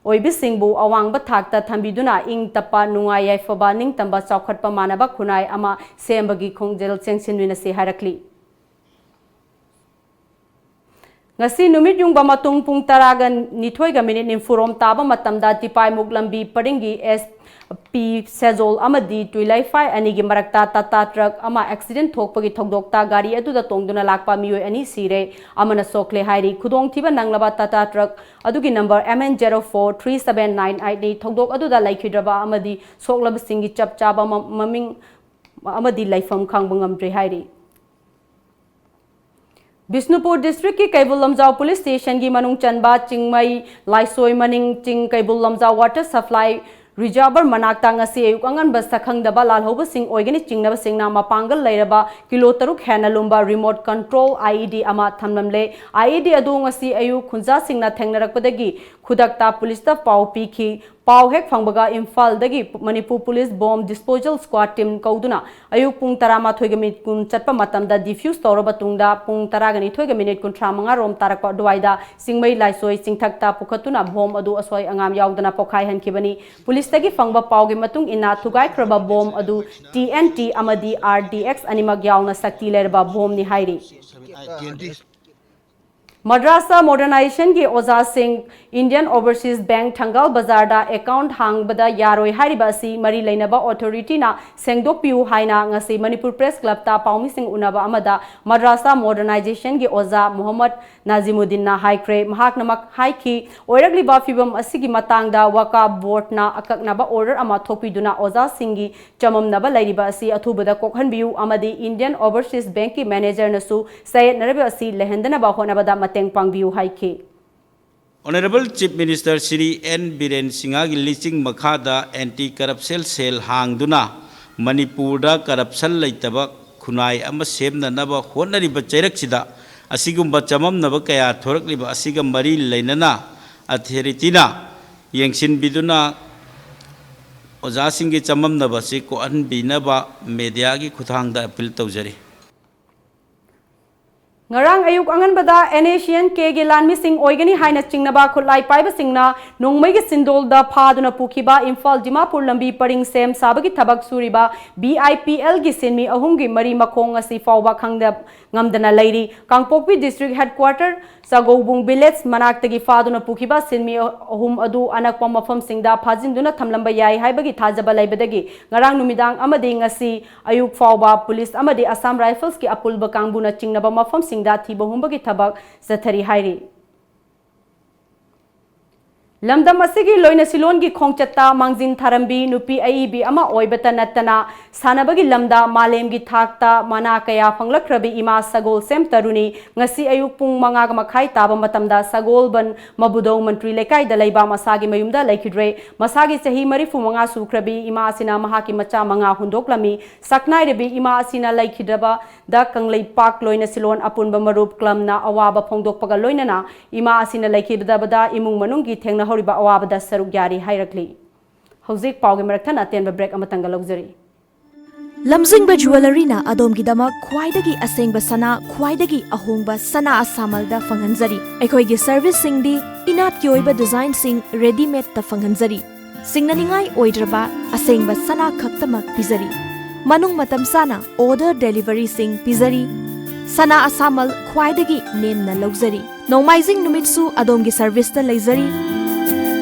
ꯑꯣꯏꯕꯤꯁꯤꯡꯕꯨ ꯑꯋꯥꯡꯕ ꯊꯥꯛꯇ ꯊꯝꯕꯤꯗꯨꯅ ꯏꯪ ꯇꯞꯄ, ꯅꯨꯡꯉꯥꯏ ꯌꯥꯏꯐꯕ, ꯅꯤꯡꯇꯝꯕ, ꯆꯥꯎꯈꯠꯄ ꯃꯥꯟꯅꯕ ꯈꯨꯟꯅꯥꯏ ꯑꯃ ꯁꯦꯝꯕꯒꯤ ꯈꯣꯡꯖꯦꯜ ꯆꯦꯟꯁꯤꯟꯃꯤꯟꯅꯁꯤ ꯍꯥꯏꯔꯛꯂꯤ꯫ ꯉꯁꯤ ꯅꯨꯃꯤꯠ ꯌꯨꯡꯕ ꯃꯇꯨꯡ ꯄꯨꯡ ꯇꯔꯥꯒ ꯅꯤꯊꯣꯏꯒ ꯃꯤꯅꯤꯠ ꯅꯤꯐꯨꯔꯣꯝ ꯇꯥꯕ ꯃꯇꯝꯗ ꯇꯤꯄꯥꯏꯃꯨꯛ ꯂꯝꯕꯤ ꯄꯔꯤꯡꯒꯤ ꯑꯦꯁ ꯄꯤ ꯁꯦꯖꯣꯜ ꯑꯃꯗꯤ ꯇꯨꯏꯂꯩꯐꯥꯏ ꯑꯅꯤꯒꯤ ꯃꯔꯛꯇ ꯇꯥꯇꯥ ꯇ꯭ꯔꯛ ꯑꯃ ꯑꯦꯛꯁꯤꯗꯦꯟ ꯊꯣꯛꯄꯒꯤ ꯊꯧꯗꯣꯛꯇ ꯒꯥꯔꯤ ꯑꯗꯨꯗ ꯇꯣꯡꯗꯨꯅ ꯂꯥꯛꯄ ꯃꯤꯑꯣꯏ ꯑꯅꯤ ꯁꯤꯔꯦ, ꯑꯃꯅ ꯁꯣꯛꯂꯦ ꯍꯥꯏꯔꯤ꯫ ꯈꯨꯗꯣꯡꯊꯤꯕ ꯅꯪꯂꯕ ꯇꯥꯇꯥ ꯇ꯭ꯔꯛ ꯑꯗꯨꯒꯤ number M N zero four three seven nine eight ꯅꯤ꯫ ꯊꯧꯗꯣꯛ ꯑꯗꯨꯗ ꯂꯩꯈꯤꯗ꯭ꯔꯕ ꯑꯃꯗꯤ ꯁꯣꯛꯂꯕꯁꯤꯡꯒꯤ ꯆꯞ ꯆꯥꯕ ꯃ-, ꯃꯃꯤꯡ ꯑꯃꯗꯤ ꯂꯩꯐꯝ ꯈꯪꯕ ꯉꯝꯗ꯭ꯔꯤ ꯍꯥꯏꯔꯤ꯫ ꯕꯤꯁꯅꯨꯄꯨꯔ ꯗꯤꯁꯇ꯭ꯔꯤꯛꯀꯤ ꯀꯩꯕꯨꯜ ꯂꯝꯖꯥꯎ ꯄꯨꯂꯤꯁ ꯁ꯭ꯇꯦꯁꯟꯒꯤ ꯃꯅꯨꯡ ꯆꯟꯕ ꯆꯤꯡꯃꯩ ꯂꯥꯏꯁꯣꯏ ꯃꯅꯤꯡ ꯆꯤꯡ ꯀꯩꯕꯨꯜ ꯂꯝꯖꯥꯎ ꯋꯥꯇꯔ ꯁꯄ꯭ꯂꯥꯏ ꯔꯤꯖꯥꯔꯚꯔ ꯃꯅꯥꯛꯇ ꯉꯁꯤ ꯑꯌꯨꯛ ꯑꯉꯟꯕ ꯁꯛꯈꯪꯗꯕ ꯂꯥꯜꯍꯧꯕꯁꯤꯡ ꯑꯣꯏꯒꯅꯤ ꯆꯤꯡꯅꯕꯁꯤꯡꯅ ꯃꯄꯥꯡꯒꯜ ꯂꯩꯔꯕ ꯀꯤꯂꯣ ꯇꯔꯨꯛ ꯍꯦꯟꯅ ꯂꯨꯝꯕ remote control I E D ꯑꯃ ꯊꯝꯂꯝꯂꯦ꯫ I E D ꯑꯗꯨ ꯉꯁꯤ ꯑꯌꯨꯛ ꯈꯨꯟꯖꯥꯁꯤꯡꯅ ꯊꯦꯡꯅꯔꯛꯄꯗꯒꯤ ꯈꯨꯗꯛꯇ ꯄꯨꯂꯤꯁꯇ ꯄꯥꯎ ꯄꯤꯈꯤ꯫ ꯄꯥꯎ ꯍꯦꯛ ꯐꯪꯕꯒ ꯏꯝꯐꯥꯜꯗꯒꯤ Manipur police bomb disposal squad team ꯀꯧꯗꯨꯅ ꯑꯌꯨꯛ ꯄꯨꯡ ꯇꯔꯥꯃꯥꯊꯣꯏꯒ ꯃꯤꯅꯤꯠ ꯀꯨꯟ ꯆꯠꯄ ꯃꯇꯝꯗ ꯗꯤꯐ꯭ꯌꯨꯁ ꯇꯧꯔꯕ ꯇꯨꯡꯗ ꯄꯨꯡ ꯇꯔꯥꯒ ꯅꯤꯊꯣꯏꯒ ꯃꯤꯅꯤꯠ ꯀꯨꯟꯊ꯭ꯔꯥ ꯃꯉꯥ ꯔꯣꯝ ꯇꯥꯔꯛꯄ ꯑꯗꯨꯋꯥꯏꯗ ꯆꯤꯡꯃꯩ ꯂꯥꯏꯁꯣꯏ ꯆꯤꯡꯊꯛꯇ ꯄꯨꯈꯠꯇꯨꯅ ꯕꯣꯝ ꯑꯗꯨ ꯑꯁꯣꯏ ꯑꯉꯥꯝ ꯌꯥꯎꯗꯅ ꯄꯣꯈꯥꯏꯍꯟꯈꯤꯕꯅꯤ꯫ ꯄꯨꯂꯤꯁꯇꯒꯤ ꯐꯪꯕ ꯄꯥꯎꯒꯤ ꯃꯇꯨꯡ ꯏꯟꯅ ꯊꯨꯒꯥꯏꯈ꯭ꯔꯕ ꯕꯣꯝ ꯑꯗꯨ T N T ꯑꯃꯗꯤ R D X ꯑꯅꯤꯃꯛ ꯌꯥꯎꯅ ꯁꯛꯇꯤ ꯂꯩꯔꯕ ꯕꯣꯝꯅꯤ ꯍꯥꯏꯔꯤ꯫ ꯃꯗ꯭ꯔꯥꯁꯥ ꯃꯣꯗꯔꯅꯥꯏꯖꯦꯁꯟꯒꯤ ꯑꯣꯖꯥꯁꯤꯡ ꯏꯟꯗꯤꯌꯟ ꯑꯣꯚꯔꯁꯤꯁ ꯕꯦꯡꯛ ꯊꯪꯒꯥꯜ ꯕꯖꯥꯔꯗ ꯑꯦꯀꯥꯎꯟꯠ ꯍꯥꯡꯕꯗ ꯌꯥꯔꯣꯏ ꯍꯥꯏꯔꯤꯕ ꯑꯁꯤ ꯃꯔꯤ ꯂꯩꯅꯕ ꯑꯣꯊꯣꯔꯤꯇꯤꯅ ꯁꯦꯡꯗꯣꯛꯄꯤꯌꯨ ꯍꯥꯏꯅ ꯉꯁꯤ ꯃꯅꯤꯄꯨꯔ ꯄ꯭ꯔꯦꯁ ꯀ꯭ꯂꯕꯇ ꯄꯥꯎꯃꯤꯁꯤꯡ ꯎꯅꯕ ꯑꯃꯗ ꯃꯗ꯭ꯔꯥꯁꯥ ꯃꯣꯗꯔꯅꯥꯏꯖꯦꯁꯟꯒꯤ ꯑꯣꯖꯥ ꯃꯣꯍꯝꯃꯗ ꯅꯥꯖꯤꯃꯨꯗꯤꯟꯅ ꯍꯥꯏꯈ꯭ꯔꯦ꯫ ꯃꯍꯥꯛꯅ ꯃꯛ-, ꯍꯥꯏꯈꯤ, ꯑꯣꯏꯔꯛꯂꯤꯕ ꯐꯤꯕꯝ ꯑꯁꯤꯒꯤ ꯃꯇꯥꯡꯗ ꯋꯀꯥꯞ ꯕꯣꯔꯗꯅ ꯑꯀꯛꯅꯕ ꯑꯣꯔꯗꯔ ꯑꯃ ꯊꯣꯛꯄꯤꯗꯨꯅ ꯑꯣꯖꯥꯁꯤꯡꯒꯤ ꯆꯃꯝꯅꯕ ꯂꯩꯔꯤꯕ ꯑꯁꯤ ꯑꯊꯨꯕꯗ ꯀꯣꯛꯍꯟꯕꯤꯌꯨ ꯑꯃꯗꯤ ꯏꯟꯗꯤꯌꯟ ꯑꯣꯚꯔꯁꯤꯁ ꯕꯦꯡꯛꯀꯤ ꯃꯦꯅꯦꯖꯔꯅꯁꯨ ꯆꯌꯦꯠꯅꯔꯤꯕ ꯑꯁꯤ ꯂꯩꯍꯟꯗꯅꯕ ꯍꯣꯠꯅꯕꯗ ꯃꯇꯦꯡ ꯄꯥꯡꯕꯤꯌꯨ ꯍꯥꯏꯈꯤ꯫ Honourable Chief Minister Shri N Biren ꯁꯤꯡꯍꯒꯤ ꯂꯤꯆꯤꯡ ꯃꯈꯥꯗ ꯑꯦꯟꯇꯤ ꯀꯔꯞꯁꯟ ꯁꯦꯜ ꯍꯥꯡꯗꯨꯅ ꯃꯅꯤꯄꯨꯔꯗ ꯀꯔꯞꯁꯟ ꯂꯩꯇꯕ ꯈꯨꯟꯅꯥꯏ ꯑꯃ ꯁꯦꯝꯅꯅꯕ ꯍꯣꯠꯅꯔꯤꯕ ꯆꯩꯔꯛꯁꯤꯗ ꯑꯁꯤꯒꯨꯝꯕ ꯆꯃꯝꯅꯕ ꯀꯌꯥ ꯊꯣꯔꯛꯂꯤꯕ ꯑꯁꯤꯒ ꯃꯔꯤ ꯂꯩꯅꯅ ꯑꯣꯊꯣꯔꯤꯇꯤꯅ ꯌꯦꯡꯁꯤꯟꯕꯤꯗꯨꯅ ꯑꯣꯖꯥꯁꯤꯡꯒꯤ ꯆꯃꯝꯅꯕ ꯑꯁꯤ ꯀꯣꯛꯍꯟꯕꯤꯅꯕ ꯃꯦꯗꯤꯌꯥꯒꯤ ꯈꯨꯠꯊꯥꯡꯗ ꯑꯄꯤꯜ ꯇꯧꯖꯔꯤ꯫ ꯉꯔꯥꯡ ꯑꯌꯨꯛ ꯑꯉꯟꯕꯗ NACNKꯒꯤ ꯂꯥꯟꯃꯤꯁꯤꯡ ꯑꯣꯏꯒꯅꯤ ꯍꯥꯏꯅ ꯆꯤꯡꯅꯕ ꯈꯨꯠꯂꯥꯏ ꯄꯥꯏꯕꯁꯤꯡꯅ ꯅꯣꯡꯃꯩꯒꯤ ꯁꯤꯟꯗꯣꯜꯗ ꯐꯥꯗꯨꯅ ꯄꯨꯈꯤꯕ ꯏꯝꯐꯥꯜ ꯗꯤꯃꯥꯄꯨꯔ ꯂꯝꯕꯤ ꯄꯔꯤꯡ ꯁꯦꯝ ꯁꯥꯕꯒꯤ ꯊꯕꯛ ꯁꯨꯔꯤꯕ BIPLꯒꯤ ꯁꯤꯟꯃꯤ ꯑꯍꯨꯝꯒꯤ ꯃꯔꯤ ꯃꯈꯣꯡ ꯉꯁꯤ ꯐꯥꯎꯕ ꯈꯪꯗ ꯉꯝꯗꯅ ꯂꯩꯔꯤ꯫ ꯀꯥꯡꯄꯣꯛꯄꯤ district headquarter ꯆꯥꯒꯧꯕꯨꯡ village ꯃꯅꯥꯛꯇꯒꯤ ꯐꯥꯗꯨꯅ ꯄꯨꯈꯤꯕ ꯁꯤꯟꯃꯤ ꯑꯍꯨꯝ ꯑꯗꯨ ꯑꯅꯛꯄ ꯃꯐꯝꯁꯤꯡꯗ ꯐꯥꯖꯤꯟꯗꯨꯅ ꯊꯝꯂꯝꯕ ꯌꯥꯏ ꯍꯥꯏꯕꯒꯤ ꯊꯥꯖꯕ ꯂꯩꯕꯗꯒꯤ ꯉꯔꯥꯡ ꯅꯨꯃꯤꯗꯥꯡ ꯑꯃꯗꯤ ꯉꯁꯤ ꯑꯌꯨꯛ ꯐꯥꯎꯕ ꯄꯨꯂꯤꯁ ꯑꯃꯗꯤ ꯑꯁꯥꯝ ꯔꯥꯏꯐꯜꯁꯀꯤ ꯑꯄꯨꯟꯕ ꯀꯥꯡꯕꯨꯅ ꯆꯤꯡꯅꯕ ꯃꯐꯝꯁꯤꯡꯗ ꯊꯤꯕ ꯍꯨꯝꯕꯒꯤ ꯊꯕꯛ ꯆꯠꯊꯔꯤ ꯍꯥꯏꯔꯤ꯫ ꯂꯝꯗꯝ ꯑꯁꯤꯒꯤ ꯂꯣꯏꯅꯁꯤꯂꯣꯟꯒꯤ ꯈꯣꯡꯆꯠꯇ ꯃꯥꯡꯖꯤꯟ ꯊꯥꯔꯝꯕꯤ ꯅꯨꯄꯤ ꯑꯏꯕꯤ ꯑꯃ ꯑꯣꯏꯕꯇ ꯅꯠꯇꯅ ꯁꯥꯟꯅꯕꯒꯤ ꯂꯝꯗ ꯃꯥꯂꯦꯝꯒꯤ ꯊꯥꯛꯇ ꯃꯅꯥ ꯀꯌꯥ ꯐꯪꯂꯛꯈ꯭ꯔꯕꯤ ꯏꯃꯥ ꯁꯒꯣꯜꯁꯦꯝ ꯇꯔꯨꯅꯤ ꯉꯁꯤ ꯑꯌꯨꯛ ꯄꯨꯡ ꯃꯉꯥꯒ ꯃꯈꯥꯏ ꯇꯥꯕ ꯃꯇꯝꯗ ꯁꯒꯣꯜꯕꯟ ꯃꯕꯨꯗꯧ ꯃꯟꯇ꯭ꯔꯤ ꯂꯩꯀꯥꯏꯗ ꯂꯩꯕ ꯃꯁꯥꯒꯤ ꯃꯌꯨꯝꯗ ꯂꯩꯈꯤꯗ꯭ꯔꯦ꯫ ꯃꯁꯥꯒꯤ ꯆꯍꯤ ꯃꯔꯤꯐꯨ ꯃꯉꯥ ꯁꯨꯈ꯭ꯔꯕꯤ ꯏꯃꯥ ꯑꯁꯤꯅ ꯃꯍꯥꯛꯀꯤ ꯃꯆꯥ ꯃꯉꯥ ꯍꯨꯟꯗꯣꯛꯂꯝꯃꯤ꯫ ꯁꯛꯅꯥꯏꯔꯕꯤ ꯏꯃꯥ ꯑꯁꯤꯅ ꯂꯩꯈꯤꯗ꯭ꯔꯕꯗ ꯀꯪꯂꯩꯄꯥꯛ ꯂꯣꯏꯅꯁꯤꯂꯣꯟ ꯑꯄꯨꯟꯕ ꯃꯔꯨꯞ ꯀ꯭ꯂꯕꯅ ꯑꯋꯥꯕ ꯐꯣꯡꯗꯣꯛꯄꯒ ꯂꯣꯏꯅꯅ ꯏꯃꯥ ꯑꯁꯤꯅ ꯂꯩꯈꯤꯗꯕꯗ ꯏꯃꯨꯡ ꯃꯅꯨꯡꯒꯤ ꯊꯦꯡꯅꯍꯧꯔꯤꯕ ꯑꯋꯥꯕꯗ ꯁꯔꯨꯛ ꯌꯥꯔꯤ ꯍꯥꯏꯔꯛꯂꯤ꯫ ꯍꯧꯖꯤꯛ ꯄꯥꯎꯒꯤ ꯃꯔꯛ ꯊꯠꯅ ꯑꯇꯦꯟꯕ break ꯑꯃꯇꯪꯒ ꯂꯧꯖꯔꯤ꯫ ꯂꯝꯖꯤꯡꯕ ꯖꯨꯋꯦꯂꯔꯤꯅ ꯑꯗꯣꯝꯒꯤꯗꯃꯛ ꯈ꯭ꯋꯥꯏꯗꯒꯤ ꯑꯁꯦꯡꯕ ꯁꯅꯥ, ꯈ꯭ꯋꯥꯏꯗꯒꯤ ꯑꯍꯣꯡꯕ ꯁꯅꯥ ꯑꯁꯥꯃꯜꯗ ꯐꯪꯍꯟꯖꯔꯤ꯫ ꯑꯩꯈꯣꯏꯒꯤ serviceꯁꯤꯡꯗꯤ ꯏꯅꯥꯠꯀꯤ ꯑꯣꯏꯕ designꯁꯤꯡ readymadeꯇ ꯐꯪꯍꯟꯖꯔꯤ꯫ ꯁꯤꯡꯅꯅꯤꯡꯉꯥꯏ ꯑꯣꯏꯗ꯭ꯔꯕ ꯑꯁꯦꯡꯕ ꯁꯅꯥ ꯈꯛꯇꯃꯛ ꯄꯤꯖꯔꯤ꯫ ꯃꯅꯨꯡ ꯃꯇꯝ ꯆꯥꯅ order deliveryꯁꯤꯡ ꯄꯤꯖꯔꯤ꯫ ꯁꯅꯥ ꯑꯁꯥꯃꯜ ꯈ꯭ꯋꯥꯏꯗꯒꯤ ꯅꯦꯝꯅ ꯂꯧꯖꯔꯤ꯫ ꯅꯣꯡꯃꯥꯏꯖꯤꯡ ꯅꯨꯃꯤꯠꯁꯨ ꯑꯗꯣꯝꯒꯤ serviceꯇ ꯂꯩꯖꯔꯤ꯫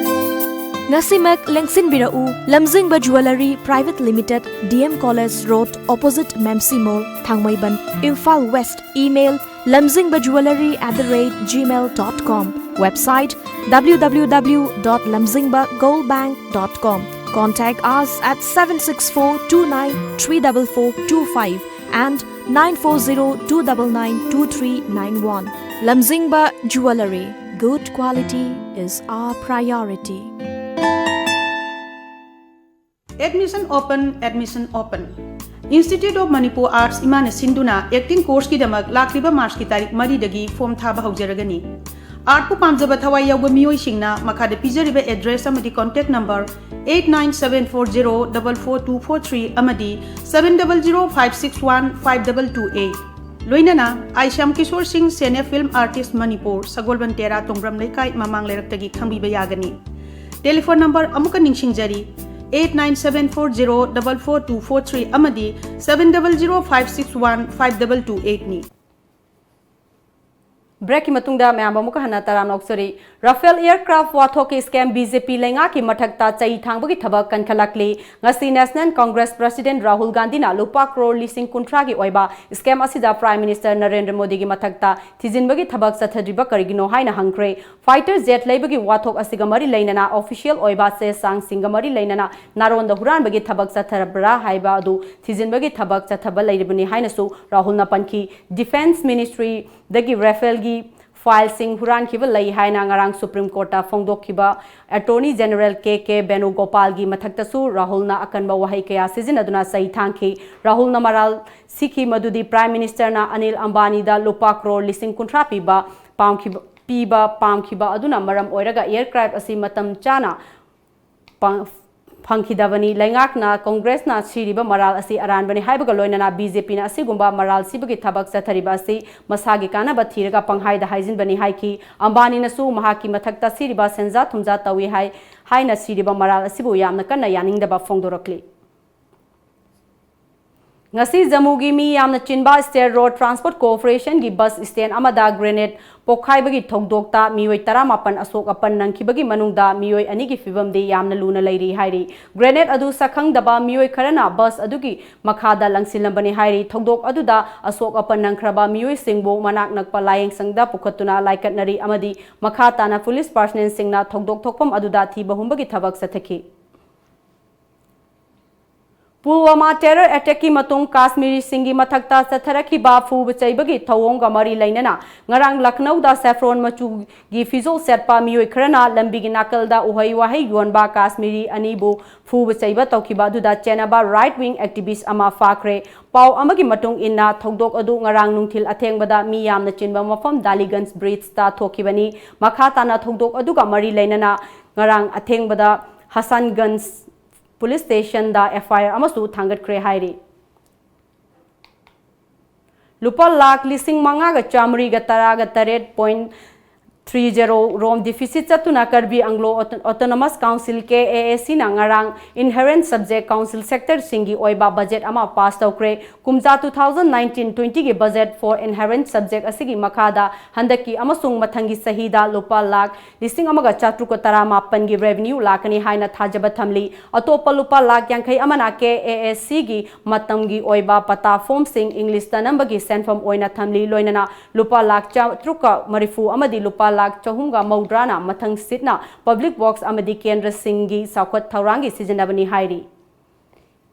ꯉꯁꯤꯃꯛ ꯂꯦꯡꯁꯤꯟꯕꯤꯔꯛꯎ, ꯂꯝꯖꯤꯡꯕ Jewellery Private Limited, DM College Road, opposite Mamsi Mall, Thangmeiband, Imphal West. Email, lamzingbajewellery at the rate gmail dot com. Website, www dot lamzingbagoldbank dot com. Contact us at seven six four two nine three double four two five and nine four zero two double nine two three nine one. Lamzingba Jewellery. Good quality is our priority. Admission open, admission open. Institute of Manipur Arts ꯏꯃꯥꯅ ꯁꯤꯟꯗꯨꯅ acting courseꯀꯤꯗꯃꯛ ꯂꯥꯛꯂꯤꯕ Marchꯀꯤ ꯇꯥꯔꯤꯛ ꯃꯔꯤꯗꯒꯤ form ꯊꯥꯕ ꯍꯧꯖꯔꯒꯅꯤ꯫ ꯑꯥꯔꯠꯄꯨ ꯄꯥꯝꯖꯕ ꯊꯋꯥꯏ ꯌꯥꯎꯕ ꯃꯤꯑꯣꯏꯁꯤꯡꯅ ꯃꯈꯥꯗ ꯄꯤꯖꯔꯤꯕ ꯑꯦꯗ꯭ꯔꯦꯁ ꯑꯃꯗꯤ contact number eight nine seven four zero double four two four three ꯑꯃꯗꯤ seven double zero five six one five double two eight, ꯂꯣꯏꯅꯅ ꯑꯥꯏ ꯁ꯭ꯌꯥꯝ ꯀꯤꯁꯣꯔ ꯁꯤꯡ, ꯁꯦꯅꯦ ꯐꯤꯜꯝ ꯑꯥꯔꯇꯤꯁ, ꯃꯅꯤꯄꯨꯔ, ꯁꯒꯣꯜꯕꯟ ꯇꯦꯔꯥ, ꯇꯣꯡꯕ꯭ꯔꯝ ꯂꯩꯀꯥꯏ, ꯃꯃꯥꯡ ꯂꯩꯔꯛꯇꯒꯤ ꯈꯪꯕꯤꯕ ꯌꯥꯒꯅꯤ꯫ ꯇꯦꯂꯤꯐꯣꯟ ꯅꯝꯕꯔ ꯑꯃꯨꯛꯀ ꯅꯤꯡꯁꯤꯡꯖꯔꯤ, eight nine seven four zero double four two four three ꯑꯃꯗꯤ seven double zero five six one five double two eight ꯅꯤ꯫ ꯕ꯭ꯔꯦꯛꯀꯤ ꯃꯇꯨꯡꯗ ꯃꯌꯥꯝ ꯑꯃꯨꯛꯀ ꯍꯟꯅ ꯇꯔꯥꯝꯅ ꯑꯣꯛꯆꯔꯤ꯫ ꯔꯥꯐꯦꯜ ꯑꯦꯌꯔꯀ꯭ꯔꯥꯐ ꯋꯥꯊꯣꯛꯀꯤ ꯁ꯭ꯀꯦꯝ ꯕꯤ ꯖꯦ ꯄꯤ ꯂꯩꯉꯥꯛꯀꯤ ꯃꯊꯛꯇ ꯆꯩ ꯊꯥꯡꯕꯒꯤ ꯊꯕꯛ ꯀꯟꯈꯠꯂꯛꯂꯤ꯫ ꯉꯁꯤ ꯅꯦꯁꯅꯦꯜ ꯀꯣꯡꯒ꯭ꯔꯦꯁ ꯄ꯭ꯔꯁꯤꯗꯦꯟꯠ ꯔꯥꯍꯨꯜ ꯒꯥꯟꯙꯤꯅ ꯂꯨꯄꯥ ꯀ꯭ꯔꯣꯔ ꯂꯤꯁꯤꯡ ꯀꯨꯟꯊ꯭ꯔꯥꯒꯤ ꯑꯣꯏꯕ ꯁ꯭ꯀꯦꯝ ꯑꯁꯤꯗ ꯄ꯭ꯔꯥꯏꯝ ꯃꯤꯅꯤꯁꯇꯔ ꯅꯔꯦꯟꯗ꯭ꯔ ꯃꯣꯗꯤꯒꯤ ꯃꯊꯛꯇ ꯊꯤꯖꯤꯟꯕꯒꯤ ꯊꯕꯛ ꯆꯠꯊꯗ꯭ꯔꯤꯕ ꯀꯔꯤꯒꯤꯅꯣ ꯍꯥꯏꯅ ꯍꯪꯈ꯭ꯔꯦ꯫ ꯐꯥꯏꯇꯔ ꯖꯦꯠ ꯂꯩꯕꯒꯤ ꯋꯥꯊꯣꯛ ꯑꯁꯤꯒ ꯃꯔꯤ ꯂꯩꯅꯅ ꯑꯣꯐꯤꯁꯤꯌꯦꯜ ꯑꯣꯏꯕ ꯆꯦ ꯆꯥꯡꯁꯤꯡꯒ ꯃꯔꯤ ꯂꯩꯅꯅ ꯅꯥꯔꯣꯟꯗ ꯍꯨꯔꯥꯟꯕꯒꯤ ꯊꯕꯛ ꯆꯠꯊꯔꯕ꯭ꯔꯥ ꯍꯥꯏꯕ ꯑꯗꯨ ꯊꯤꯖꯤꯟꯕꯒꯤ ꯊꯕꯛ ꯆꯠꯊꯕ ꯂꯩꯔꯤꯕꯅꯤ ꯍꯥꯏꯅꯁꯨ ꯔꯥꯍꯨꯜꯅ ꯄꯟꯈꯤ꯫ ꯗꯤꯐꯦꯟꯁ ꯃꯤꯅꯤꯁꯇ꯭ꯔꯤꯗꯒꯤ ꯔꯥꯐꯦꯜꯒꯤ ꯐꯥꯏꯜꯁꯤꯡ ꯍꯨꯔꯥꯟꯈꯤꯕ ꯂꯩ ꯍꯥꯏꯅ ꯉꯔꯥꯡ ꯁꯨꯄ꯭ꯔꯤꯝ ꯀꯣꯔꯠꯇ ꯐꯣꯡꯗꯣꯛꯈꯤꯕ ꯑꯦꯇꯣꯔꯅꯤ ꯖꯦꯅꯔꯦꯜ ꯀꯦ ꯀꯦ ꯕꯦꯅꯨꯒꯣꯄꯥꯜꯒꯤ ꯃꯊꯛꯇꯁꯨ ꯔꯥꯍꯨꯜꯅ ꯑꯀꯟꯕ ꯋꯥꯍꯩ ꯀꯌꯥ ꯁꯤꯖꯤꯟꯅꯗꯨꯅ ꯆꯩ ꯊꯥꯡꯈꯤ꯫ ꯔꯥꯍꯨꯜꯅ ꯃꯔꯥꯜ ꯁꯤꯈꯤ ꯃꯗꯨꯗꯤ ꯄ꯭ꯔꯥꯏꯝ ꯃꯤꯅꯤꯁꯇꯔꯅ ꯑꯅꯤꯜ ꯑꯝꯕꯥꯅꯤꯗ ꯂꯨꯄꯥ ꯀ꯭ꯔꯣꯔ ꯂꯤꯁꯤꯡ ꯀꯨꯟꯊ꯭ꯔꯥ ꯄꯤꯕ ꯄꯥꯝꯈꯤꯕ, ꯄꯤꯕ ꯄꯥꯝꯈꯤꯕ ꯑꯗꯨꯅ ꯃꯔꯝ ꯑꯣꯏꯔꯒ ꯑꯦꯌꯔꯀ꯭ꯔꯥꯐ ꯑꯁꯤ ꯃꯇꯝ ꯆꯥꯅ ꯄꯥꯡ-, ꯐꯪꯈꯤꯗꯕꯅꯤ꯫ ꯂꯩꯉꯥꯛꯅ ꯀꯣꯡꯒ꯭ꯔꯦꯁꯅ ꯁꯤꯔꯤꯕ ꯃꯔꯥꯜ ꯑꯁꯤ ꯑꯔꯥꯟꯕꯅꯤ ꯍꯥꯏꯕꯒ ꯂꯣꯏꯅꯅ ꯕꯤ ꯖꯦ ꯄꯤꯅ ꯑꯁꯤꯒꯨꯝꯕ ꯃꯔꯥꯜ ꯁꯤꯕꯒꯤ ꯊꯕꯛ ꯆꯠꯊꯔꯤꯕ ꯑꯁꯤ ꯃꯁꯥꯒꯤ ꯀꯥꯟꯅꯕ ꯊꯤꯔꯒ ꯄꯪꯍꯥꯏꯗ ꯍꯥꯏꯖꯤꯟꯕꯅꯤ ꯍꯥꯏꯈꯤ꯫ ꯑꯝꯕꯥꯅꯤꯅꯁꯨ ꯃꯍꯥꯛꯀꯤ ꯃꯊꯛꯇ ꯁꯤꯔꯤꯕ ꯁꯦꯟꯖꯥ ꯊꯨꯝꯖꯥ ꯇꯧꯏ ꯍꯥꯏ, ꯍꯥꯏꯅ ꯁꯤꯔꯤꯕ ꯃꯔꯥꯜ ꯑꯁꯤꯕꯨ ꯌꯥꯝꯅ ꯀꯟꯅ ꯌꯥꯅꯤꯡꯗꯕ ꯐꯣꯡꯗꯣꯔꯛꯂꯤ꯫ ꯉꯁꯤ ꯖꯝꯃꯨꯒꯤ ꯃꯤ ꯌꯥꯝꯅ ꯆꯤꯟꯕ ꯁ꯭ꯇꯦꯠ ꯔꯣꯗ ꯇ꯭ꯔꯥꯟꯁꯄꯣꯔꯠ ꯀꯣꯑꯣꯄꯔꯦꯁꯟꯒꯤ ꯕꯁ ꯁ꯭ꯇꯦꯟ ꯑꯃꯗ ꯒ꯭ꯔꯦꯅꯦꯗ ꯄꯣꯈꯥꯏꯕꯒꯤ ꯊꯧꯗꯣꯛꯇ ꯃꯤꯑꯣꯏ ꯇꯔꯥꯃꯥꯄꯟ ꯑꯁꯣꯛ ꯑꯄꯟ ꯅꯪꯈꯤꯕꯒꯤ ꯃꯅꯨꯡꯗ ꯃꯤꯑꯣꯏ ꯑꯅꯤꯒꯤ ꯐꯤꯕꯝꯗꯤ ꯌꯥꯝꯅ ꯂꯨꯅ ꯂꯩꯔꯤ ꯍꯥꯏꯔꯤ꯫ ꯒ꯭ꯔꯦꯅꯦꯗ ꯑꯗꯨ ꯁꯛꯈꯪꯗꯕ ꯃꯤꯑꯣꯏ ꯈꯔꯅ ꯕꯁ ꯑꯗꯨꯒꯤ ꯃꯈꯥꯗ ꯂꯪꯁꯤꯜꯂꯝꯕꯅꯤ ꯍꯥꯏꯔꯤ꯫ ꯊꯧꯗꯣꯛ ꯑꯗꯨꯗ ꯑꯁꯣꯛ ꯑꯄꯟ ꯅꯪꯈ꯭ꯔꯕ ꯃꯤꯑꯣꯏꯁꯤꯡꯕꯨ ꯃꯅꯥꯛ ꯅꯛꯄ ꯂꯥꯌꯦꯡꯁꯪꯗ ꯄꯨꯈꯠꯇꯨꯅ ꯂꯥꯏꯀꯠꯅꯔꯤ ꯑꯃꯗꯤ ꯃꯈꯥ ꯇꯥꯅ ꯄꯨꯂꯤꯁ ꯄꯥꯔꯁꯅꯦꯜꯁꯤꯡꯅ ꯊꯧꯗꯣꯛ ꯊꯣꯛꯐꯝ ꯑꯗꯨꯗ ꯊꯤꯕ ꯍꯨꯝꯕꯒꯤ ꯊꯕꯛ ꯆꯠꯊꯈꯤ꯫ ꯄꯨꯜꯋꯥꯃꯥ terror attackꯀꯤ ꯃꯇꯨꯡ ꯀꯥꯁꯃꯤꯔꯤꯁꯤꯡꯒꯤ ꯃꯊꯛꯇ ꯆꯠꯊꯔꯛꯈꯤꯕ ꯐꯨꯕ ꯆꯩꯕꯒꯤ ꯊꯧꯑꯣꯡꯒ ꯃꯔꯤ ꯂꯩꯅꯅ ꯉꯔꯥꯡ ꯂꯈꯅꯧꯗ saffron ꯃꯆꯨꯒꯤ ꯐꯤꯖꯣꯜ ꯁꯦꯠꯄ ꯃꯤꯑꯣꯏ ꯈꯔꯅ ꯂꯝꯕꯤꯒꯤ ꯅꯥꯀꯜꯗ ꯎꯍꯩ ꯋꯥꯍꯩ ꯌꯣꯟꯕ ꯀꯥꯁꯃꯤꯔꯤ ꯑꯅꯤꯕꯨ ꯐꯨꯕ ꯆꯩꯕ ꯇꯧꯈꯤꯕ ꯑꯗꯨꯗ ꯆꯦꯟꯅꯕ right wing activist ꯑꯃ ꯐꯥꯈ꯭ꯔꯦ꯫ ꯄꯥꯎ ꯑꯃꯒꯤ ꯃꯇꯨꯡ ꯏꯟꯅ, ꯊꯧꯗꯣꯛ ꯑꯗꯨ ꯉꯔꯥꯡ ꯅꯨꯡꯊꯤꯜ ꯑꯊꯦꯡꯕꯗ ꯃꯤ ꯌꯥꯝꯅ ꯆꯤꯟꯕ ꯃꯐꯝ ꯗꯥꯂꯤꯒꯟꯖ bridgeꯇ ꯊꯣꯛꯈꯤꯕꯅꯤ꯫ ꯃꯈꯥ ꯇꯥꯅ ꯊꯧꯗꯣꯛ ꯑꯗꯨꯒ ꯃꯔꯤ ꯂꯩꯅꯅ ꯉꯔꯥꯡ ꯑꯊꯦꯡꯕꯗ ꯍꯁꯟꯒꯟꯖ police stationꯗ FIR ꯑꯃꯁꯨ ꯊꯥꯡꯒꯠꯈ꯭ꯔꯦ ꯍꯥꯏꯔꯤ꯫ ꯂꯨꯄꯥ ꯂꯥꯈ ꯂꯤꯁꯤꯡ ꯃꯉꯥꯒ ꯆꯥꯃꯔꯤꯒ ꯇꯔꯥꯒ ꯇꯔꯦꯠ point three zero ꯔꯣꯝ deficit ꯆꯠꯇꯨꯅ ꯀꯔꯕꯤ ꯑꯪꯒ꯭ꯂꯣ Autonomous Council, KAACꯅ ꯉꯔꯥꯡ inherent subject council sectorꯁꯤꯡꯒꯤ ꯑꯣꯏꯕ budget ꯑꯃ pass ꯇꯧꯈ꯭ꯔꯦ꯫ ꯀꯨꯝꯖꯥ two thousand nineteen twentyꯒꯤ budget for inherent subject ꯑꯁꯤꯒꯤ ꯃꯈꯥꯗ ꯍꯟꯗꯛꯀꯤ ꯑꯃꯁꯨꯡ ꯃꯊꯪꯒꯤ ꯆꯍꯤꯗ ꯂꯨꯄꯥ ꯂꯥꯈ ꯂꯤꯁꯤꯡ ꯑꯃꯒ ꯆꯥꯇ꯭ꯔꯨꯛꯀ ꯇꯔꯥꯃꯥꯄꯟꯒꯤ revenue ꯂꯥꯛꯀꯅꯤ ꯍꯥꯏꯅ ꯊꯥꯖꯕ ꯊꯝꯂꯤ꯫ ꯑꯇꯣꯞꯄ ꯂꯨꯄꯥ ꯂꯥꯈ ꯌꯥꯡꯈꯩ ꯑꯃꯅ KAACꯒꯤ ꯃꯇꯝꯒꯤ ꯑꯣꯏꯕ ꯄꯇꯥ formꯁꯤꯡ Englishꯇ ꯅꯝꯕꯒꯤ ꯁꯦꯟꯐꯝ ꯑꯣꯏꯅ ꯊꯝꯂꯤ, ꯂꯣꯏꯅꯅ ꯂꯨꯄꯥ ꯂꯥꯈ ꯆꯥꯇ꯭ꯔꯨꯛꯀ ꯃꯔꯤꯐꯨ ꯑꯃꯗꯤ ꯂꯨꯄꯥ ꯂꯥꯈ ꯆꯍꯨꯝꯒ ꯃꯧꯗ꯭ꯔꯥꯅ ꯃꯊꯪ ꯁꯤꯠꯅ public works ꯑꯃꯗꯤ ꯀꯦꯟꯗ꯭ꯔꯁꯤꯡꯒꯤ ꯆꯥꯎꯈꯠ ꯊꯧꯔꯥꯡꯒꯤ ꯁꯤꯖꯤꯟꯅꯕꯅꯤ ꯍꯥꯏꯔꯤ꯫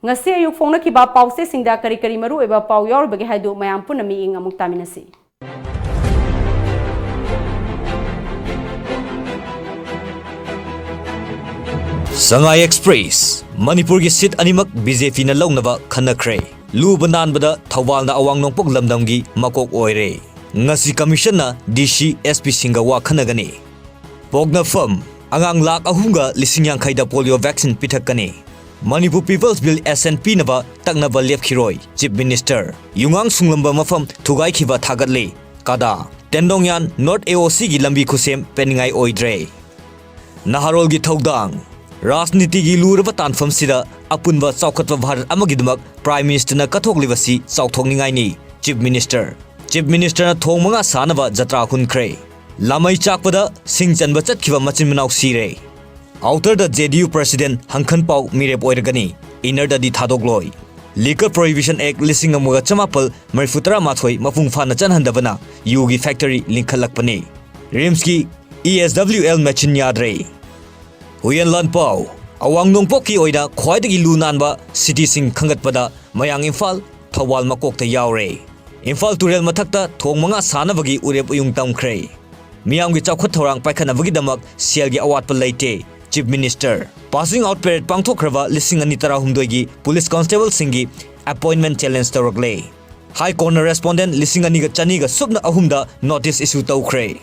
ꯉꯁꯤ ꯑꯌꯨꯛ ꯐꯣꯡꯅꯈꯤꯕ ꯄꯥꯎꯆꯦꯁꯤꯡꯗ ꯀꯔꯤ ꯀꯔꯤ ꯃꯔꯨꯑꯣꯏꯕ ꯄꯥꯎ ꯌꯥꯎꯔꯤꯕꯒꯦ ꯍꯥꯏꯗꯨ ꯃꯌꯥꯝ ꯄꯨꯟꯅ ꯃꯤꯠꯌꯦꯡ ꯑꯃꯨꯛ ꯇꯥꯃꯤꯟꯅꯁꯤ꯫ ꯁꯉꯥꯏ ꯑꯦꯛꯁꯄ꯭ꯔꯦꯁ, ꯃꯅꯤꯄꯨꯔꯒꯤ ꯁꯤꯠ ꯑꯅꯤꯃꯛ BJPꯅ ꯂꯧꯅꯕ ꯈꯟꯅꯈ꯭ꯔꯦ꯫ ꯂꯨꯕ ꯅꯥꯟꯕꯗ ꯊꯧꯕꯥꯜꯅ ꯑꯋꯥꯡ ꯅꯣꯡꯄꯣꯛ ꯂꯝꯗꯝꯒꯤ ꯃꯀꯣꯛ ꯑꯣꯏꯔꯦ꯫ ꯉꯁꯤ ꯀꯃꯤꯁꯟꯅ DC, SPꯁꯤꯡꯒ ꯋꯥ ꯈꯟꯅꯒꯅꯤ꯫ ꯄꯣꯛꯅꯐꯝ, ꯑꯉꯥꯡ ꯂꯥꯈ ꯑꯍꯨꯝꯒ ꯂꯤꯁꯤꯡ ꯌꯥꯡꯈꯩꯗ polio vaccine ꯄꯤꯊꯛꯀꯅꯤ꯫ Manipur People's Bill assent ꯄꯤꯅꯕ ꯇꯛꯅꯕ ꯂꯦꯞꯈꯤꯔꯣꯏ, Chief Minister꯫ ꯌꯨꯉꯥꯡ ꯁꯨꯡꯂꯝꯕ ꯃꯐꯝ ꯊꯨꯒꯥꯏꯈꯤꯕ ꯊꯥꯒꯠꯂꯤ꯫ ꯀꯗꯥ, ꯇꯦꯟꯗꯣꯡꯌꯥꯟ North AOCꯒꯤ ꯂꯝꯕꯤ ꯈꯨꯁꯦꯝ ꯄꯦꯟꯅꯤꯡꯉꯥꯏ ꯑꯣꯏꯗ꯭ꯔꯦ꯫ ꯅꯍꯥꯔꯣꯜꯒꯤ ꯊꯧꯗꯥꯡ꯫ ꯔꯥꯖꯅꯤꯇꯤꯒꯤ ꯂꯨꯔꯕ ꯇꯥꯟꯐꯝꯁꯤꯗ ꯑꯄꯨꯟꯕ ꯆꯥꯎꯈꯠꯄ ꯚꯥꯔꯠ ꯑꯃꯒꯤꯗꯃꯛ Prime Ministerꯅ ꯀꯠꯊꯣꯛꯂꯤꯕꯁꯤ ꯆꯥꯎꯊꯣꯛꯅꯤꯡꯉꯥꯏꯅꯤ, Chief Minister꯫ Chief Ministerꯅ ꯊꯣꯡ ꯃꯉꯥ ꯁꯥꯅꯕ ꯖꯇ꯭ꯔꯥ ꯍꯨꯟꯈ꯭ꯔꯦ꯫ ꯂꯥꯃꯩ ꯆꯥꯛꯄꯗ ꯁꯤꯡ ꯆꯟꯕ ꯆꯠꯈꯤꯕ ꯃꯆꯤꯟ ꯃꯅꯥꯎ ꯁꯤꯔꯦ꯫ Outerꯗ JDU President ꯍꯪꯈꯟꯄꯥꯎ ꯃꯤꯔꯦꯞ ꯑꯣꯏꯔꯒꯅꯤ, Innerꯗꯗꯤ ꯊꯥꯗꯣꯛꯂꯣꯏ꯫ Liquor Prohibition Act ꯂꯤꯁꯤꯡ ꯑꯃꯒ ꯆꯃꯥꯄꯜ ꯃꯔꯤꯐꯨ ꯇꯔꯥꯃꯥꯊꯣꯏ ꯃꯄꯨꯡ ꯐꯥꯅ ꯆꯠꯍꯟꯗꯕꯅ ꯌꯨꯒꯤ factory ꯂꯤꯡꯈꯠꯂꯛꯄꯅꯤ꯫ RIMSꯀꯤ ESWL machine ꯌꯥꯗ꯭ꯔꯦ꯫ ꯍꯨꯏꯌꯦꯟ ꯂꯥꯟꯄꯥꯎ꯫ ꯑꯋꯥꯡ ꯅꯣꯡꯄꯣꯛꯀꯤ ꯑꯣꯏꯅ ꯈ꯭ꯋꯥꯏꯗꯒꯤ ꯂꯨ ꯅꯥꯟꯕ cityꯁꯤꯡ ꯈꯟꯒꯠꯄꯗ ꯃꯌꯥꯡ ꯏꯝꯐꯥꯜ, ꯊꯧꯕꯥꯜ ꯃꯀꯣꯛꯇ ꯌꯥꯎꯔꯦ꯫ ꯏꯝꯐꯥꯜ ꯇꯨꯔꯦꯜ ꯃꯊꯛꯇ ꯊꯣꯡ ꯃꯉꯥ ꯁꯥꯅꯕꯒꯤ ꯎꯔꯦꯞ ꯎꯌꯨꯡ ꯇꯝꯈ꯭ꯔꯦ꯫ ꯃꯤꯌꯥꯝꯒꯤ ꯆꯥꯎꯈꯠ ꯊꯧꯔꯥꯡ ꯄꯥꯏꯈꯠꯅꯕꯒꯤꯗꯃꯛ ꯁꯦꯜꯒꯤ ꯑꯋꯥꯠꯄ ꯂꯩꯇꯦ, Chief Minister꯫ Passing out parade ꯄꯥꯡꯊꯣꯛꯈ꯭ꯔꯕ ꯂꯤꯁꯤꯡ ꯑꯅꯤ ꯇꯔꯥꯍꯨꯝꯗꯣꯏꯒꯤ police constableꯁꯤꯡꯒꯤ appointment challenge ꯇꯧꯔꯛꯂꯦ꯫ High Courtꯅ respondent ꯂꯤꯁꯤꯡ ꯑꯅꯤꯒ ꯆꯅꯤꯒ ꯁꯨꯞꯅ ꯑꯍꯨꯝꯗ notice issue ꯇꯧꯈ꯭ꯔꯦ꯫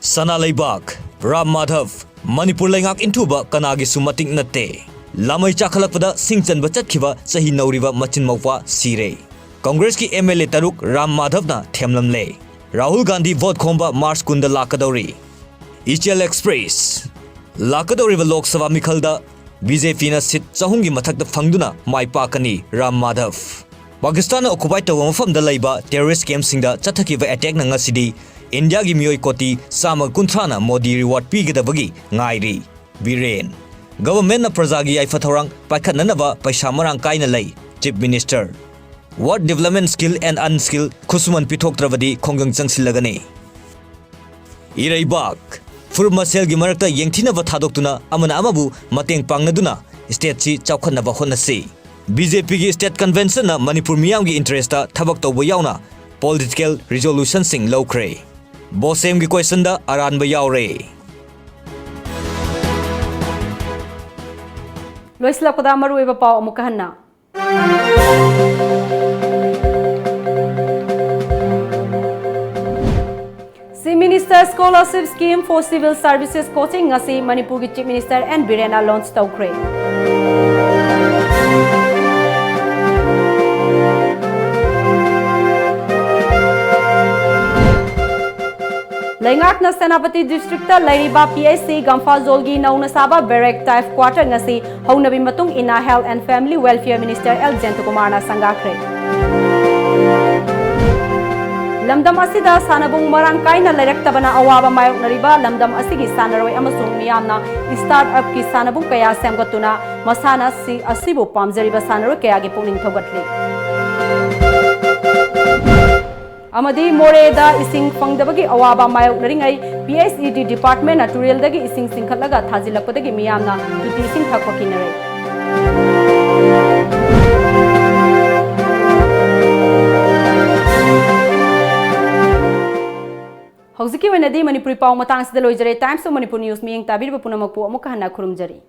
ꯁꯅꯥ ꯂꯩꯕꯥꯛ, ꯔꯥꯝ ꯃꯥꯙꯕ, ꯃꯅꯤꯄꯨꯔ ꯂꯩꯉꯥꯛ ꯏꯟꯊꯨꯕ ꯀꯅꯥꯒꯤꯁꯨ ꯃꯇꯤꯛ ꯅꯠꯇꯦ꯫ ꯂꯥꯃꯩ ꯆꯥꯈꯠꯂꯛꯄꯗ ꯁꯤꯡ ꯆꯟꯕ ꯆꯠꯈꯤꯕ ꯆꯍꯤ ꯅꯧꯔꯤꯕ ꯃꯆꯤꯟ ꯃꯧꯄ꯭ꯋꯥ ꯁꯤꯔꯦ꯫ ꯀꯪꯒ꯭ꯔꯦꯁꯀꯤ MLA ꯇꯔꯨꯛ ꯔꯥꯝ ꯃꯥꯙꯕꯅ ꯊꯦꯝꯂꯝꯂꯦ꯫ ꯔꯥꯍꯨꯜ ꯒꯥꯟꯙꯤ vote ꯈꯣꯝꯕ March ꯀꯨꯟꯗ ꯂꯥꯛꯀꯗꯧꯔꯤ꯫ ꯏꯆꯦꯜ Express, ꯂꯥꯛꯀꯗꯧꯔꯤꯕ ꯂꯣꯛ ꯁꯚꯥ ꯃꯤꯈꯜꯗ BJPꯅ seat ꯆꯍꯨꯝꯒꯤ ꯃꯊꯛꯇ ꯐꯪꯗꯨꯅ ꯃꯥꯏ ꯄꯥꯛꯀꯅꯤ, ꯔꯥꯝ ꯃꯥꯙꯕ꯫ ꯄꯥꯀꯤꯁꯇꯥꯟꯅ occupied ꯇꯧꯕ ꯃꯐꯝꯗ ꯂꯩꯕ terrorist campꯁꯤꯡꯗ ꯆꯠꯊꯈꯤꯕ attackꯅ ꯉꯁꯤꯗꯤ ꯏꯟꯗꯤꯌꯥꯒꯤ ꯃꯤꯑꯣꯏ ꯀꯣꯇꯤ ꯆꯥꯝꯃ ꯀꯨꯟꯊ꯭ꯔꯥꯅ ꯃꯣꯗꯤ reward ꯄꯤꯒꯗꯕꯒꯤ ꯉꯥꯏꯔꯤ꯫ ꯕꯤꯔꯦꯟ꯫ Governmentꯅ ꯄ꯭ꯔꯖꯥꯒꯤ ꯌꯥꯏꯐ ꯊꯧꯔꯥꯡ ꯄꯥꯏꯈꯠꯅꯅꯕ ꯄꯩꯁꯥ ꯃꯔꯥꯡ ꯀꯥꯏꯅ ꯂꯩ, Chief Minister꯫ What development skill and unskill ꯈꯨꯠꯁꯨꯃꯟ ꯄꯤꯊꯣꯛꯇ꯭ꯔꯕꯗꯤ ꯈꯣꯡꯖꯪ ꯆꯪꯁꯤꯜꯂꯒꯅꯤ꯫ ꯏꯔꯩꯕꯥꯛ꯫ ꯐꯨꯔꯨꯞ ꯃꯁꯦꯜꯒꯤ ꯃꯔꯛꯇ ꯌꯦꯡꯊꯤꯅꯕ ꯊꯥꯗꯣꯛꯇꯨꯅ ꯑꯃꯅ ꯑꯃꯕꯨ ꯃꯇꯦꯡ ꯄꯥꯡꯅꯗꯨꯅ stateꯁꯤ ꯆꯥꯎꯈꯠꯅꯕ ꯍꯣꯠꯅꯁꯤ꯫ BJPꯒꯤ state conventionꯅ ꯃꯅꯤꯄꯨꯔ ꯃꯤꯌꯥꯝꯒꯤ interestꯇ ꯊꯕꯛ ꯇꯧꯕ ꯌꯥꯎꯅ political resolutionꯁꯤꯡ ꯂꯧꯈ꯭ꯔꯦ꯫ ꯕꯣꯁꯦꯝꯒꯤ questionꯗ ꯑꯔꯥꯟꯕ ꯌꯥꯎꯔꯦ꯫ ꯂꯣꯏꯁꯤꯜꯂꯛꯄꯗ ꯃꯔꯨꯑꯣꯏꯕ ꯄꯥꯎ ꯑꯃꯨꯛꯀ ꯍꯟꯅ꯫ Chief Minister Scholarship Scheme for Civil Services Coaching ꯉꯁꯤ ꯃꯅꯤꯄꯨꯔꯒꯤ Chief Minister N ꯕꯤꯔꯦꯟꯅ launch ꯇꯧꯈ꯭ꯔꯦ꯫ ꯂꯩꯉꯥꯛꯅ ꯁꯦꯅꯥꯄꯇꯤ districtꯇ ꯂꯩꯔꯤꯕ PHC ꯒꯝꯐꯥꯖꯣꯜꯒꯤ ꯅꯧꯅ ꯁꯥꯕ barrack type quarter ꯉꯁꯤ ꯍꯧꯅꯕꯤ ꯃꯇꯨꯡ ꯏꯟꯅ Health and Family Welfare Minister L ꯖꯌꯟꯇꯀꯨꯃꯥꯔꯅ ꯁꯪꯒꯥꯈ꯭ꯔꯦ꯫ ꯂꯝꯗꯝ ꯑꯁꯤꯗ ꯁꯥꯟꯅꯕꯨꯡ ꯃꯔꯥꯡ ꯀꯥꯏꯅ ꯂꯩꯔꯛꯇꯕꯅ ꯑꯋꯥꯕ ꯃꯥꯌꯣꯛꯅꯔꯤꯕ ꯂꯝꯗꯝ ꯑꯁꯤꯒꯤ ꯁꯥꯟꯅꯔꯣꯏ ꯑꯃꯁꯨꯡ ꯃꯤꯌꯥꯝꯅ start-upꯀꯤ ꯁꯥꯟꯅꯕꯨꯡ ꯀꯌꯥ ꯁꯦꯝꯒꯠꯇꯨꯅ ꯃꯁꯥꯟꯅ ꯑꯁꯤ, ꯑꯁꯤꯕꯨ ꯄꯥꯝꯖꯔꯤꯕ ꯁꯥꯟꯅꯔꯣꯏ ꯀꯌꯥꯒꯤ ꯄꯨꯛꯅꯤꯡ ꯊꯧꯒꯠꯂꯤ꯫ ꯑꯃꯗꯤ ꯃꯣꯔꯦꯗ ꯏꯁꯤꯡ ꯐꯪꯗꯕꯒꯤ ꯑꯋꯥꯕ ꯃꯥꯌꯣꯛꯅꯔꯤꯉꯩ, ꯄꯤ ꯑꯩꯆ ꯏ ꯗꯤ ꯗꯤꯄꯥꯔꯠꯃꯦꯟꯅ ꯇꯨꯔꯦꯜꯗꯒꯤ ꯏꯁꯤꯡ ꯆꯤꯡꯈꯠꯂꯒ ꯊꯥꯖꯤꯜꯂꯛꯄꯗꯒꯤ ꯃꯤꯌꯥꯝꯅ ꯇꯣꯇꯤ ꯏꯁꯤꯡ ꯊꯛꯄ ꯀꯤꯅꯔꯦ꯫ ꯍꯧꯖꯤꯛꯀꯤ ꯑꯣꯏꯅꯗꯤ ꯃꯅꯤꯄꯨꯔꯤ ꯄꯥꯎ ꯃꯇꯥꯡꯁꯤꯗ ꯂꯣꯏꯖꯔꯦ꯫ Times of Manipur News ꯃꯤꯠꯌꯦꯡ ꯇꯥꯕꯤꯔꯤꯕ ꯄꯨꯝꯅꯃꯛꯄꯨ ꯑꯃꯨꯛꯀ ꯍꯟꯅ ꯈꯨꯔꯨꯝꯖꯔꯤ꯫